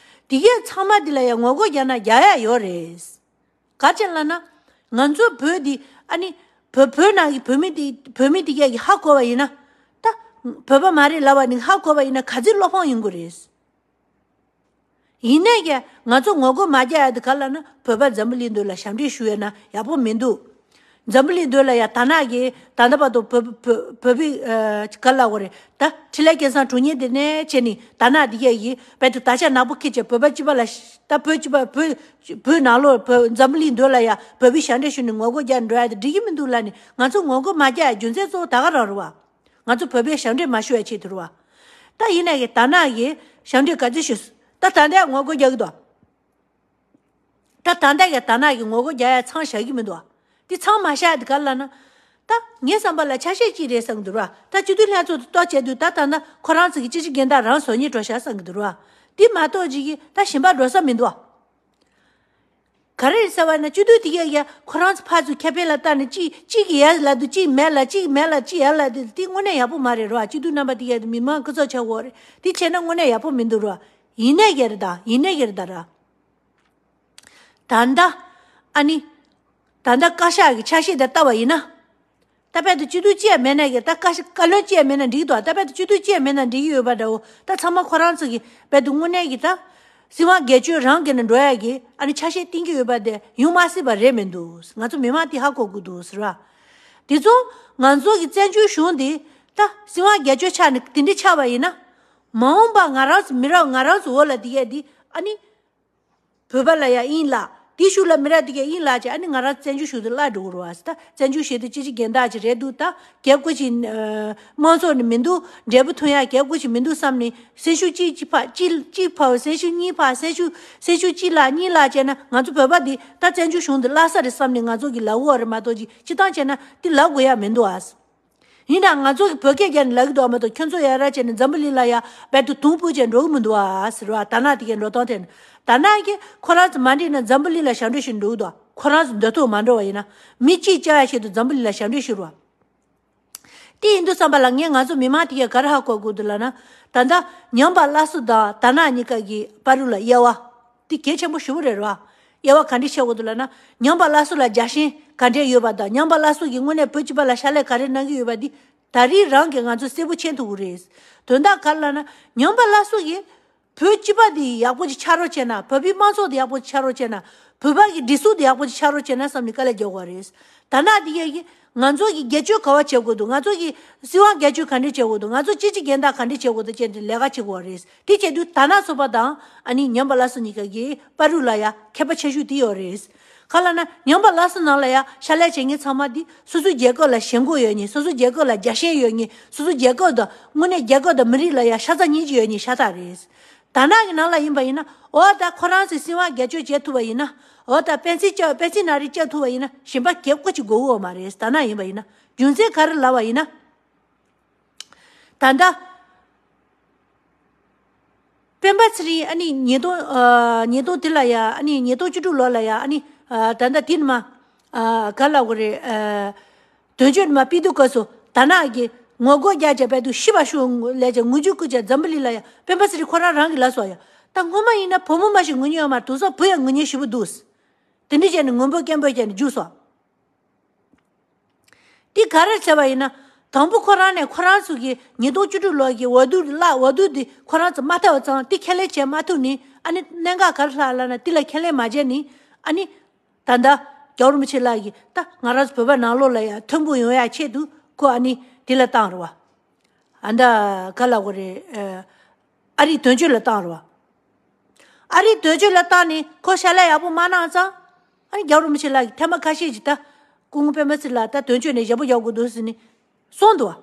དེ་གས་ཚང་མ་དེ་ལ་ཡང་ངོ་རྒོལ་རྒྱག་ན་རྒྱག་ཡ་ཡོད་རེད། ག་རེ་བྱས་ལབ་ན། ང་ཚོ་བོད་འདི་ཨ་ནི་བོད་བོད་ནང་གི་བོད་མི་དེ་བོད་མི་དེ་གས་ཀྱིས་ཧ་གོ་བ་ཡིན་ན། ད་བོད་པ་མ་རེད་ལབ་པ་ནི་ཧ་གོ་བ་ཡིན་ན་ག་ཚོད་བློ་ཕམ་ཡོང་གི་རེད། ཡིན་ནའི་ཀྱང་ང་ཚོ་ངོ་རྒོལ་མ་རྒྱག་ཡ་དེ་ག་ལབ་ན་བོད་པ་འཛམ་བུ་གླིང་མདུན་ལ་ཞབས་འདྲེན་ཞུ་ཡ་ན་ཡག་པོ་མི་འདུག་འཛམ་བུ་གླིང་མདུན་ལ་ཡ་དར་ནག་གིས་ད་ལྟ་བར་དུ་བོད་བོད་བོད་པའི་ཨ་ག་ལབ་དགོས་རེད་ད། འཕྲིན་ལས་སྐལ་བཟང་དྲུང་ཆེ་དེ་ནས་བྱས་ནས་དར་ནག་འདི་གས་ཀྱིས་བོད་དུ་དར་ཆ་ནག་པོ་འཁྱེར་བྱས་བོད་པ་སྤྱི་པ་ལ་ད་བོད་སྤྱི་པ་བོད་བོད་ནང་ལོགས་བོད་འཛམ་བུ་གླིང་མདུན་ལ་ཡ་བོད་པའི་ཞབས་འདྲེན་ཞུ་ནས་ངོ་རྒོལ་རྒྱག་འགྲོ་ཡ་དེ་འགྲིག་གི་མི་འདུག་ལབ་ནས་ང་ཚོ་ངོ་རྒོལ་མ་རྒྱག་ཡ་རྒྱུ་མཚན་གཙོ་བོ་ད་ག་རང་རེད་བ། ང་ཚོ་བོད་པའི་ཞབས་འདྲེན་མ་ཞུ་ཡ་ཆེད་དུ་རེད་བ། ད་ཡིན་ན་གི་དར་ནག་གིས་ཞབས་འདྲེན་ག་ཚོད་ཞུས། ད་ད་ལྟ་ངོ་རྒོལ་རྒྱག་གི་འདུག་ད་ད་ལྟ་གི་དར་ནག་གིས་ངོ་རྒོལ་རྒྱག་ཡ་མཚམས་བཞག་གི་མི་འདུག་དེ་མཚམས་མ་བཞག་ཡ་དེ་ག་རེ་ལབ་ན། ད་ངའི་བསམ་པ་ལ་ཆ་ཤས་གཅིག་རེད་བསམ་གི་འདུག་ར། ད་སྤྱི་འཐུས་ལྷན་ཚོགས་དེ་གཏོགས་བྱས་དུས་ད་ད་ལྟ་ཁོ་རང་ཚོ་གི་སྤྱི་སྤྱི་རྒན་བདག་རང་བཟོ་ཉེས་འགྲོ་ཤག་བསམ་གི་འདུག་ར། དེ་མ་གཏོགས་ཅིག་གི་ད་གཞན་པ་འགྲོ་ས་མི་འདུག་ག་རེ་རེད་ཟེར་བ་ན་སྤྱི་འཐུས་དེ་གས་ཡ་ཁོ་རང་ཚོ་ཕར་ཚུར་ཁེ་ཕན་ལ་ལྟ་ནས་གཅིག་གཅིག་གིས་ཡར་ལབ་དུས་གཅིག་མར་ལབ། གཅིག་མར་ལབ་གཅིག་ཡར་ལབ་དུས་དེ་དངོས་གནས་ཡག་པོ་མ་རེད་རོ། སྤྱི་འཐུས་རྣམ་པ་དེ་གས་མི་མང་སྐུ་ཚབ་ཆགས་ཡོད་རེད། དེ་བྱས་ན་དངོས་གནས་ཡག་པོ་མི་འདུག་རོ། ཡིན་ནའི་གས་རེད་ད། ཡིན་ནའི་གས་རེད་ད་ར། ད་ལྟ་ཨ་ནི་ད་ལྟ་བཀའ་ཤག་གི་ཆ་ཤས་དེ་ལྟ་བ་ཡིན་ན། ད་དཔེ་དུ་སྤྱི་འཐུས་གཅིག་ཡང་མེད་ན་གི་ད་བཀའ་ཤག་བཀའ་བློན་གཅིག་ཡང་མེད་ན་འགྲིག་འདུག་ད་དཔེ་དུ་སྤྱི་འཐུས་གཅིག་ཡང་མེད་ན་འགྲིག་གི་ཡོད་པ་འདྲ་བོ། ད་ཚང་མ་ཁོ་རང་ཚོ་གི་དཔེ་དུ་དངོས་གནས་ཀྱི་ད་སྲིད་དབང་སྒེར་གཅོད་རང་གི་ནས་འགྲོ་ཡ་གི་ཨ་ནི་ཆ་ཤས་བསྟན་གྱི་ཡོད་པ་དེ་ཡོང་མ་སྲིད་པ་རེད་མི་འདུག་ང་ཚོ་མི་མང་དེ་ཧ་གོ་དགོས་འདུག་ཟེར་བ། དེ་ཚོ་ང་ཚོ་གི་བཙན་བྱོལ་གཞུང་འདི་ད་སྲིད་དབང་སྒེར་གཅོད་ཆགས་ནས་དེ་འདྲ་ཆགས་པ་ཡིན་ན། མ་འོངས་པ་ང་རང་ཚོ་མི་རབས་ང་རང་ཚོ་འོག་ལ་དེ་གས་དེ་ཨ་ནི། བོད་པ་ལ་ཡ་དབྱིན་ལགས། དེའི་གཞུག་ལ་མི་རབས་དེ་གས་དབྱིན་ལགས་བྱས། ཨ་ནི་ང་རང་བཙན་བྱོལ་གཞུང་དུ་བརླག་འགྲོ་གི་རེད་བ། ད་བཙན་བྱོལ་གཞུང་དུ་སྤྱི་སྤྱི་རྒན་བདག་ཅིག་རེད་འདུག་ད་རྒྱབ་སྐོར་ཅིག་ཨ་དམངས་ཚོགས་ནས་མི་འདུག་འབྲས་བུ་ཐོན་ཡ་རྒྱབ་སྐོར་ཅིག་མི་འདུག་བསམ་ནས་སེམས་ཤུགས་གཅིག་གཅིག་ཕར་གཅིག་གཅིག་ཕར་སེམས་ཤུགས་གཉིས་ཕར་སེམས་ཤུགས་སེམས་ཤུགས་གཅིག་ལ་གཉིས་ལ་བྱས་ན་ང་ཚོ་བོད་པ་འདི་ད་བཙན་བྱོལ་གཞུང་དུ་བརླག་ས་རེད་བསམ་ནས་ང་ཚོ་གི་ལབ་དགོས་པ་རེད་མ་གཏོགས་ཅིག་སྤྱི་བཏང་བྱས་ན་དེ་ལབ་དགོས་ཡ་མི་འདུག་ཨ། ཡིན་ནའང་ང་ཚོ་གི་བོད་སྐད་རྒྱབ་ནས་ལབ་ཀྱི་འདུག་བ་མ་གཏོགས་ཁྱོད་ཚོ་ཡ་ར་བྱས་ནས་འཛམ་བུ་གླིང་ལ་ཡ་རྦད་དེ་དུང་ཕུ་བྱས་འགྲོ་གི་མི་འདུག་ཨ་ཟེར་བ། ད་ནག་དེ་གའི་འགྲོ་སྟངས་དེ་ནི་ད་ནག་གིས་ཁོ་རང་ཚོ་མ་འགྲིག་ན་འཛམ་བུ་གླིང་ལ་ཞབས་འདྲེན་ཞུ་འགྲོ་གི་འདུག་ཁོ་རང་ཚོ་འདོད་ཐོག་མ་འགྲོ་བ་ཡིན་ན་མི་གཅིག་བཅར་ཡ་ཆེད་དུ་འཛམ་བུ་གླིང་ལ་ཞབས་འདྲེན་ཞུ་རུ་བ། དེ་ཡིན་དུས་བསམ་པ་ལ་ངས་ང་ཚོ་མི་མང་དེ་གས་ག་རེ་ཧ་གོ་དགོས་འདུག་ལབ་ན། ད་ལྟ་ཉམས་པ་སླར་གསོ་དང་ད་ནག་གཉིས་ཀ་གི་བར་རུ་ལ་དབྱེ་བ། དེ་གལ་ཆེན་པོ་ཞེ་པོ་རེད་ར། དབྱེ་བ་ག་འདྲ་ཕྱེ་དགོས་འདུག་ལབ་ན། ཉམས་པ་སླར་གསོ་ལ་རྒྱལ་ཞེན་ག་འདྲ་ཡོད་པ་དང་། ཉམས་པ་སླར་གསོ་གིས་དངོས་གནས་བོད་སྤྱི་པ་ལ་ཕྱག་ལས་ག་རེ་གནང་གི་ཡོད་པ་འདི་ད་རེས་རང་གིས་ང་ཚོས་གསལ་པོ་མཁྱེན་ཐུབ་ཀྱི་རེད། དོན་དག་ག་རེ་ལབ་ན། ཉམས་པ་སླར་གསོ་གིས་བོད་སྤྱི་པ་འདི་ཡག་པོ་ཅིག་ཆགས་རོགས་བྱས་ན། བོད་པའི་དམངས་ཚོགས་འདི་ཡག་པོ་ཅིག་ཆགས་རོགས་བྱས་ན། བོད་པ་གི་སྒྲིག་འཛུགས་འདི་ཡག་པོ་ཅིག་ཆགས་རོགས་བྱས་ན་བསམ་ནས་དཀའ་ལས་རྒྱག་དགོས་པ་རེད། ད་ནག་འདི་གས་ཀྱིས་ང་ཚོ་གི་སྒེར་གཅོད་ག་བ་བྱེད་དགོས་འདུག་ང་ཚོ་གི་སྲིད་དབང་སྒེར་གཅོད་ག་འདྲ་བྱེད་དགོས་འདུག་ང་ཚོ་སྤྱི་སྤྱི་རྒན་བདག་ག་འདྲ་བྱེད་དགོས་འདུག་བཅས་ཏེ་ལས་ཀ་བྱེད་དགོས་པ་རེད། དེ་བྱེད་དུས་ད་ནག་ཚོ་པ་དང་ཨ་ནི་ཉམས་པ་སླར་གསོ་གཉིས་ཀ་གི་བར་རུ་ལ་ཡ་ཁྱད་པར་ཆེ་ཤོས་དེ་ཡོད་རེད། ག་རེ་ལབ་ན། ཉམས་པ་སླར་གསོ་ནང་ལ་ཡ་ཕྱག་ལས་བྱེད་མཁན་ཚང་མ་འདི་སོ་སོའི་རྒྱལ་ཁབ་ལ་ཞེན་ཁོག་ཡོད་མཁན། སོ་སོའི་རྒྱལ་ཁབ་ལ་རྒྱལ་ཞེན་ཡོད་མཁན། སོ་སོའི་རྒྱལ་ཁབ་དང་དངོས་གནས་རྒྱལ་ཁབ་དང་མི་རིགས་ལ་ཡ་ཤ་ཚ་སྙིང་རྗེ་ཡོད་མཁན་ཤ་སྟག་རེད། ད་ནག་གི་ནང་ལ་ཡིན་པ་ཡིན་ན། འོ་ད་ཁོ་རང་ཚོས་སྲིད་དབང་སྒེར་གཅོད་བྱེད་ཐུབ་པ་ཡིན་ན། འོ་ད་པེན་སི་བཅག་པེན་སི་ནང་རེ་བཅག་ཐུབ་པ་ཡིན་ན་གཞན་པ་རྒྱབ་སྐོར་ཅིག་དགོས་ཀྱི་ཡོད་མ་རེད། ད་ནག་ཡིན་པ་ཡིན་ན། རྒྱུ་མཚན་ག་རེ་ལབ་པ་ཡིན་ན། ད་ལྟ་སྤེན་པ་ཚེ་རིང་ཨ་ནི་ཉིས་སྟོང་ཨ་ཉིས་སྟོང་དེ་ལ་ཡ། ཨ་ནི་ཉིས་སྟོང་བཅུ་དྲུག་ལོ་ལ་ཡ། ཨ་ནི་ཨ་ད་ལྟ་དེ་ནི་མ་ཨ་ག་ལབ་དགོས་རེད། ཨ་དོན་གཅོད་ནི་མ་ཕུད་དུས་སྐབས་སུ་ད་ནག་གིས་ངོ་རྒོལ་རྒྱག་བྱས་པའི་དུས་ཤི་བ་ཤོག་ལས་ཀྱང་ངུ་རྒྱུ་བསྐུལ་བྱས་འཛམ་བུ་གླིང་ལ་ཡ་སྤེན་པ་ཚེ་རིང་ཁོ་རང་རང་གིས་ལབ་སོང་ཡ། ད་སྔོན་མ་ཡིན་ན་བུ་མོ་མ་ཞིག་ངུ་མཁན་ཡོད་མ་རེད། དེང་སང་བུ་ཡང་ངུ་མཁན་ཞེ་པོ་འདུག་དེ་འདྲ་བྱས་ནས་ངུ་འབོད་སྐད་འབོད་བྱས་ནས་རྒྱུགས་སོང་། དེ་ག་རེ་བྱས་པ་ཡིན་ན། དང་པོ་ཁོ་རང་ནས་ཁོ་རང་ཚོ་གི་ཉིས་སྟོང་བཅུ་དྲུག་ལོ་གི་འོས་བསྡུ་བརླག་འོས་བསྡུ་དེ་ཁོ་རང་ཚོ་མ་ཐེབས་པ་ཙང་དེ་ཁས་ལེན་བྱས་མ་ཐུབ་ནི། ཨ་ནི་གནད་འགག་ག་རེ་ལྷག་ལབ་ན་དེ་ལ་ཁས་ལེན་མ་བྱས་ནི། ཨ་ནི་ད་ལྟ་རྒྱལ་བ་རིན་པོ་ཆེ་ལགས་ཀྱིས་ད་ང་རང་ཚོ་བོད་པ་ནང་ལོགས་ལ་ཡང་མཐུན་པོ་ཡོང་ཡ་ཆེད་དུ་ཁོ་ཨ་ནི་དེ་ལ་བཏང་རེད་བ། ཨ་ད་ག་ལབ་དགོས་རེད། ཨ་ཨ་རིའི་དོན་གཅོད་ལ་བཏང་རེད་བ། ཨ་རིའི་དོན་གཅོད་ལ་བཏང་ནས་ཁོ་ཕྱག་ལས་ཡག་པོ་མ་གནང་ཙང་། ཨ་ནི་རྒྱལ་བ་རིན་པོ་ཆེ་ལགས་ཀྱིས་ཐེངས་མ་ཁ་ཤས་ཤིག་ད་སྐུ་ངོ་སྤེན་པ་ཚེ་ལགས་ད་དོན་གཅོད་ནས་ཞེ་པོ་ཡག་པོ་འདུག་ཟེར་ནས་གསུངས་འདུག་བ།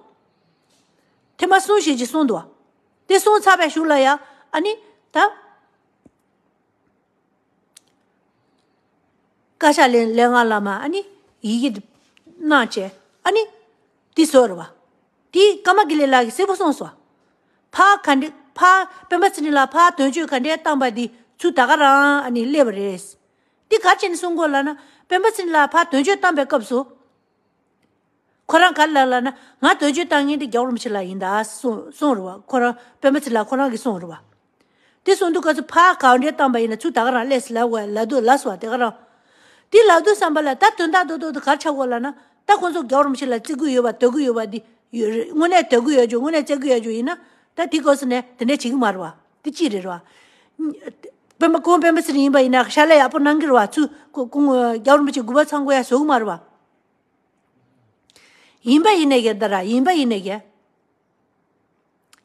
ཐེངས་མ་གསུམ་ཞིག་ཅིག་གསུངས་འདུག་བ། དེ་གསུངས་ཚར་བའི་གཞུག་ལ་ཡ་ཨ་ནི་ད། བཀའ་ཤག་ལས་ལས་ང་ལ་མ་ཨ་ནི་ཡི་གེ་གནང་བྱས་ཨ་ནི་དེ་བཟོ་རུ་བ། དེ་ཀརྨ་དགེ་ལེགས་ལགས་ཀྱིས་གསལ་པོ་གསུངས་སོང་། ཕ་ག་འདྲེ་ཕ་སྤེན་པ་ཚེ་རིང་ལགས་ཕ་དོན་གཅོད་ག་འདྲས་བཏང་པ་དེ་ཚུར་ད་ག་རང་ཨ་ནི་སླེབས་པ་རེད། དེ་ག་བྱས་ནས་གསུང་དགོས་ལབ་ན་སྤེན་པ་ཚེ་རིང་ལགས་ཕ་དོན་གཅོད་བཏང་པའི་སྐབས་སུ། ཁོ་རང་ག་རེ་ལབ་ལབ་ན་ང་དོན་གཅོད་བཏང་མཁན་དེ་རྒྱལ་བ་རིན་པོ་ཆེ་ལགས་ཡིན་ད་གསུངས་གསུངས་རུ་བ། ཁོ་རང་སྤེན་པ་ཚེ་ལགས་ཁོ་རང་གིས་གསུངས་རུ་བ། དེ་གསུངས་དུས་སྐབས་སུ་ཕར་ག་འདྲས་བཏང་པ་ཡིན་ན་ཚུར་ད་ག་རང་སླེབས་སི་ལབ་བས་ལབ་དུས་ལབ་སོ་བ་དེ་ག་རང་། དེ་ལབ་དུས་བསམ་པ་ལ་ད་དོན་དག་རྡོག་རྡོག་དེ་ག་རེ་ཆགས་དགོས་ལབ་ན་ད་ཁོང་ཚོ་རྒྱལ་བ་རིན་པོ་ཆེ་ལ་བརྩི་གི་ཡོད་པ་འདོད་གི་ཡོད་པ་འདི་ཡོད་རེད། དངོས་གནས་འདོད་གི་ཡོད་རྒྱུ་དངོས་གནས་བརྩི་གི་ཡོད་རྒྱུ་ཡིན་ན་ད་དེ་སྐབས་སུ་ནས་དེ་འདྲས་བྱེད་གི་མ་རེད་བ། དེ་གཅིག་རེད་ར་བ། སྤེན་པ་ཁོང་སྤེན་པ་ཚེ་རིང་ཡིན་པ་ཡིན་ན་ཕྱག་ལས་ཡག་པོ་གནང་གི་རེད་བ། ཚུར་ཁོ་ཁོང་རྒྱལ་བ་རིན་པོ་ཆེ་གུས་པ་ཚང་དགོས་ཡ་བཟོ་གི་མ་རེད་བ། ཡིན་པ་ཡིན་ནའི་གི་ད་ར་ཡིན་པ་ཡིན་ནའི་གི།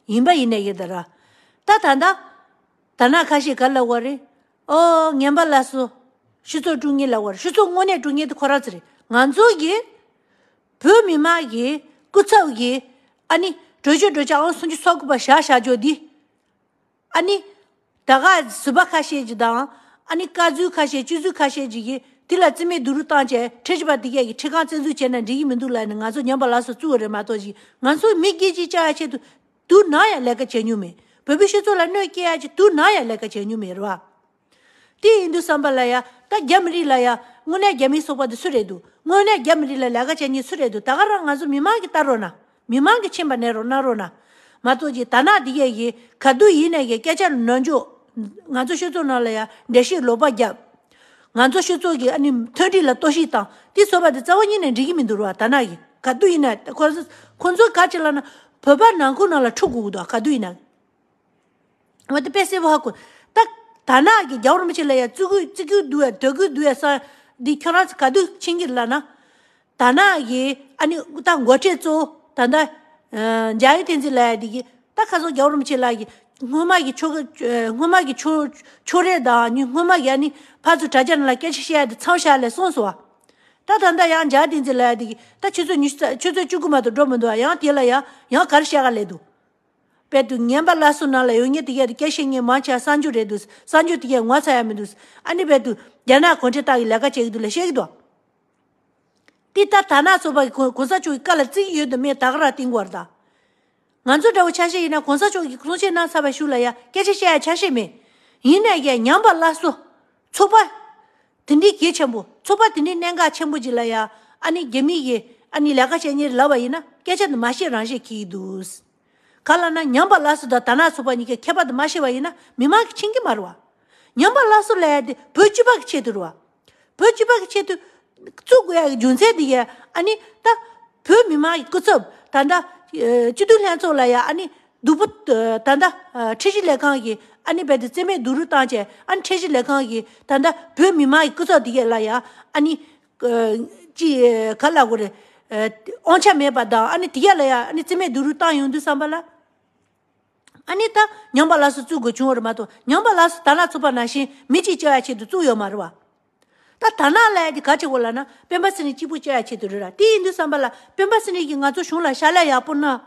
ཡིན་པ་ཡིན་ནའི་གི་ད་ར། ད་ད་ད། ད་ན་ཁ་ཤས་ག་ལ་བ་རེད། ཨོ་ངན་པ་ལ་སོ། སྤྱི་ཚོགས་དཀྲུག་ཉེས་ལ་བ་རེད། སྤྱི་ཚོགས་དངོས་གནས་དཀྲུག་ཉེས་དེ་ཁོ་རང་ཚོ་རེད། ང་ཚོ་གི་བོད་མི་མང་གི་སྐུ་ཚབ་ཀྱི་ཨ་ནི་གྲོས་ཆོད་གྲོས་ཆོད་ཨང་སུམ་ཅུ་སོ་དགུ་པ་བཞག་བཞག་ཆོག་འདི། ཨ་ནི། ད་ག་ཟུར་པ་ཁ་ཤས་ཀྱི་དང་། ཨ་ནི་བཀའ་ཟུར་ཁ་ཤས་སྤྱི་ཟུར་ཁ་ཤས་ཀྱི་གིས་དེ་ལ་རྩིས་མེད་བསྡུ་རུབ་བཏང་བྱས་ཁྲི་ཆེ་བ་དེ་གས་ཀྱི་ཁྲི་ཁང་བཙན་འཛུལ་བྱས་ན་འགྲིག་གི་མི་འདུག་ལབ་ནས་ང་ཚོ་ཉམས་པ་སླར་གསོ་བཙུགས་པ་རེད་མ་གཏོགས་ཅིག་ང་ཚོ་མི་སྒེར་གཅིག་བཅའ་ཡ་ཆེད་དུ་དུས་ནམ་ཡང་ལས་ཀ་བྱས་མྱོང་མེད། བོད་པའི་སྤྱི་ཚོགས་ལ་གནོད་སྐྱེལ་ཡ་ཅིག་དུས་ནམ་ཡང་ལས་ཀ་བྱས་མྱོང་མེད་རེད་བ། དེ་ཡིན་དུས་ཙམ་པ་ལ་ཡ། ད་རྒྱ་མི་རིགས་ལ་ཡ། དངོས་གནས་རྒྱ་མིའི་ཚོགས་པ་དེ་སུ་རེད་འདུག་དངོས་གནས་རྒྱ་མི་རིགས་ལ་ལས་ཀ་བྱེད་མཁན་སུ་རེད་འདུག་ད་ག་རང་ང་ཚོ་མི་མང་གིས་ལྟ་རོགས་གནང་། མི་མང་གིས་མཁྱེན་པ་ནས་རོགས་གནང་རོགས་གནང་། མ་གཏོགས་ཀྱི་ད་ནག་འདི་གས་ཀྱིས་ག་དུས་ཡིན་ནས་ཀྱི་སྐད་ཆ་ནོར་འཇོག་ང་ཚོ་སྤྱི་ཚོགས་ནང་ལ་ཡ་འགྲེལ་བཤད་ལོག་པ་བརྒྱབ། ང་ཚོ་སྤྱི་ཚོགས་ཀྱི་ཨ་ནི་མཐུན་སྒྲིལ་ལ་གཏོར་བཤིག་བཏང་། དེ་བཟོ་བ་དེ་རྩ་བ་ཉིད་ནས་འགྲིག་གི་མི་འདུག་ར། ད་ནག་གིས་ག་དུས་ཡིན་ན་ཁོ་ཚོ་ཁོ་ཚོ་ག་ཅི་ལབ་ན། བོད་པ་ནང་ཁུལ་ནང་ལ་འཁྲུག་དགོས་ཀྱི་འདུག་ག་དུས་ཡིན་ན། འོ་དེ་དཔེ་གསལ་པོ་ཧ་གོ། ད་ད་ནག་གིས་རྒྱལ་བ་རིན་པོ་ཆེ་ལ་ཡ་བརྩི་བཀུར་བརྩི་བཀུར་འདུག་ཡ་འདོད་རྒུ་འདུག་ཡ་ས་འདི་ཁྱོད་རང་ཚོ་ག་དུས་མཁྱེན་གྱི་ལབ་ན། ད་ནག་གིས་ཨ་ནི་ད་འགོ་ཁྲིད་གཙོ་བོ་ད་ལྟ་ཨ་འཇའ་ཡེ་བསྟན་འཛིན་ལབ་ཡ་འདི་གིས། ད་ཁ་སང་རྒྱལ་བ་རིན་པོ་ཆེ་ལགས་ཀྱིས་སྔོན་མ་གི་ཆོ་ག་སྔོན་མ་གི་ཆོ་ཆོ་རེ་དང་ནི་སྔོན་མ་གི་ཨ་ནི་ཕར་ཚུར་དྲ་རྒྱ་ནང་ལ་སྐད་ཆ་བཤད་ཡ་དེ་མཚམས་བཞག་ལས་སོང་སོང་བ། ད་ད་ལྟ་ཡང་འཇའ་ཡེ་བསྟན་འཛིན་ལབ་ཡ་འདི་གིས་ད་ཆུ་ཚོད་ཉི་ཤུ་རྩ་ཆུ་ཚོད་བཅུ་དགུ་མ་གཏོགས་འགྲོ་མི་འདུག་བ། ཡང་དེ་ལ་ཡང་ཡང་ག་རེ་བཤད་ག་ལས་འདུག་དཔལ་དུ་ངན་པ་སླར་གསོ་ནང་ལ་ཡོད་མཁན་དེ་གས་དེ་སྐད་བཤད་མཁན་མང་ཆེ་བ་གསར་འབྱོར་རེད་འདུག་གསར་འབྱོར་དེ་གས་ངོ་ཚ་ཡ་མི་འདུག་ཨ་ནི་དཔལ་དུ་རྒྱ་ནག་གུང་ཁྲན་ཏང་གི་ལས་ཀ་བྱེད་ཀྱི་འདུག་ལབ་བཤད་ཀྱི་འདུག་དེ་ལྟར་ད་ནག་ཚོགས་པ་གི་གོང་གོང་ས་མཆོག་གི་བཀའ་ལ་བརྩི་གི་ཡོད་དམ་མེད་ད་ག་རང་བསྟན་དགོས་པ་རེད་ད། ང་ཚོ་འདྲ་བོ་ཆ་ཤས་ཡིན་ན་གོང་ས་མཆོག་གིས་གསུང་བཤད་གནང་ཚར་བའི་གཞུག་ལ་ཡ་སྐད་ཆ་བཤད་ཡ་ཆ་ཤས་མེད། ཡིན་ནའི་ཡ་ཉམས་པ་སླར་གསོ་ཚོགས་པ་དེ་འདྲའི་གལ་ཆེན་པོ། ཚོགས་པ་དེ་འདྲའི་གནད་འགག་ཆེན་པོ་ཅིག་ལ་ཡ་ཨ་ནི་རྒྱ་མི་གིས་ཨ་ནི་ལས་ཀ་བྱེད་མཁན་ལབ་པ་ཡིན་ན་སྐད་ཆ་འདི་མ་བཤད་རང་བཤད་འཁྱེར་གྱི་འདུག་ག་ལབ་ན་ཉམས་པ་སླར་གསོ་དང་ད་ནག་ཚོགས་པ་གཉིས་ཀའི་ཁྱད་པར་དེ་མ་ཤེས་པ་ཡིན་ན་མི་མང་གིས་མཁྱེན་གྱི་མ་རེད་བ། ཉམས་པ་སླར་གསོ་ལབ་ཡ་དེ་བོད་སྤྱི་པ་གི་ཆེད་དུ་རེད་བ། བོད་སྤྱི་པ་གི་ཆེད་དུ་བཙུགས་དགོས་ཡ་གི་རྒྱུ་མཚན་དེ་ཡ་ཨ་ནི་ད་བོད་མི་མང་གི་སྐུ་ཚབ་ད་ལྟ་ཨ་སྤྱི་འཐུས་ལྷན་ཚོགས་ལ་ཡ་ཨ་ནི་སྡུག་པོ་ད་ལྟ་ཨ་ཁྲིམས་ཞིབ་ལས་ཁང་གིས་ཨ་ནི་རྦད་དེ་རྩིས་མེད་སྡུག་རུས་བཏང་བྱས། ཨ་ནི་ཁྲིམས་ཞིབ་ལས་ཁང་གིས་ད་ལྟ་བོད་མི་མང་གི་སྐུ་ཚབ་དེ་ག་ལ་ཡ་ཨ་ནི་ཨ་ཅི་ག་ལབ་དགོས་རེད། ཨ་དབང་ཆ་མེད་པ་དང་ཨ་ནི་དེ་ག་ལ་ཡ་ཨ་ནི་རྩིས་མེད་སྡུག་རུས་བཏང་ཡོང་དུས་ཙམ་པ་ལ། ཨ་ནི་ད་ཉམས་པ་སླར་གསོ་བཙུགས་དགོས་བྱུང་བ་རེད་མ་གཏོགས། ཉམས་པ་སླར་གསོ་ད་ནག་ཚོགས་པ་ནང་བཞིན་མི་གཅིག་བཅོ་ཡ་ཆེད་དུ་བཙུགས་ཡོད་མ་རེད་བ། ད་ད་ནག་ལབ་ཡ་དེ་ག་བྱེད་དགོས་ལབ་ན་སྤེན་པ་ཚེ་རིང་གཅིག་པུ་བཅོ་ཡ་ཆེད་དུ་རེད་ར། དེ་ཡིན་དུས་ཙམ་པ་ལ་སྤེན་པ་ཚེ་རིང་གིས་ང་ཚོ་གཞུང་ལ་ཕྱག་ལས་ཡག་པོ་གནང་།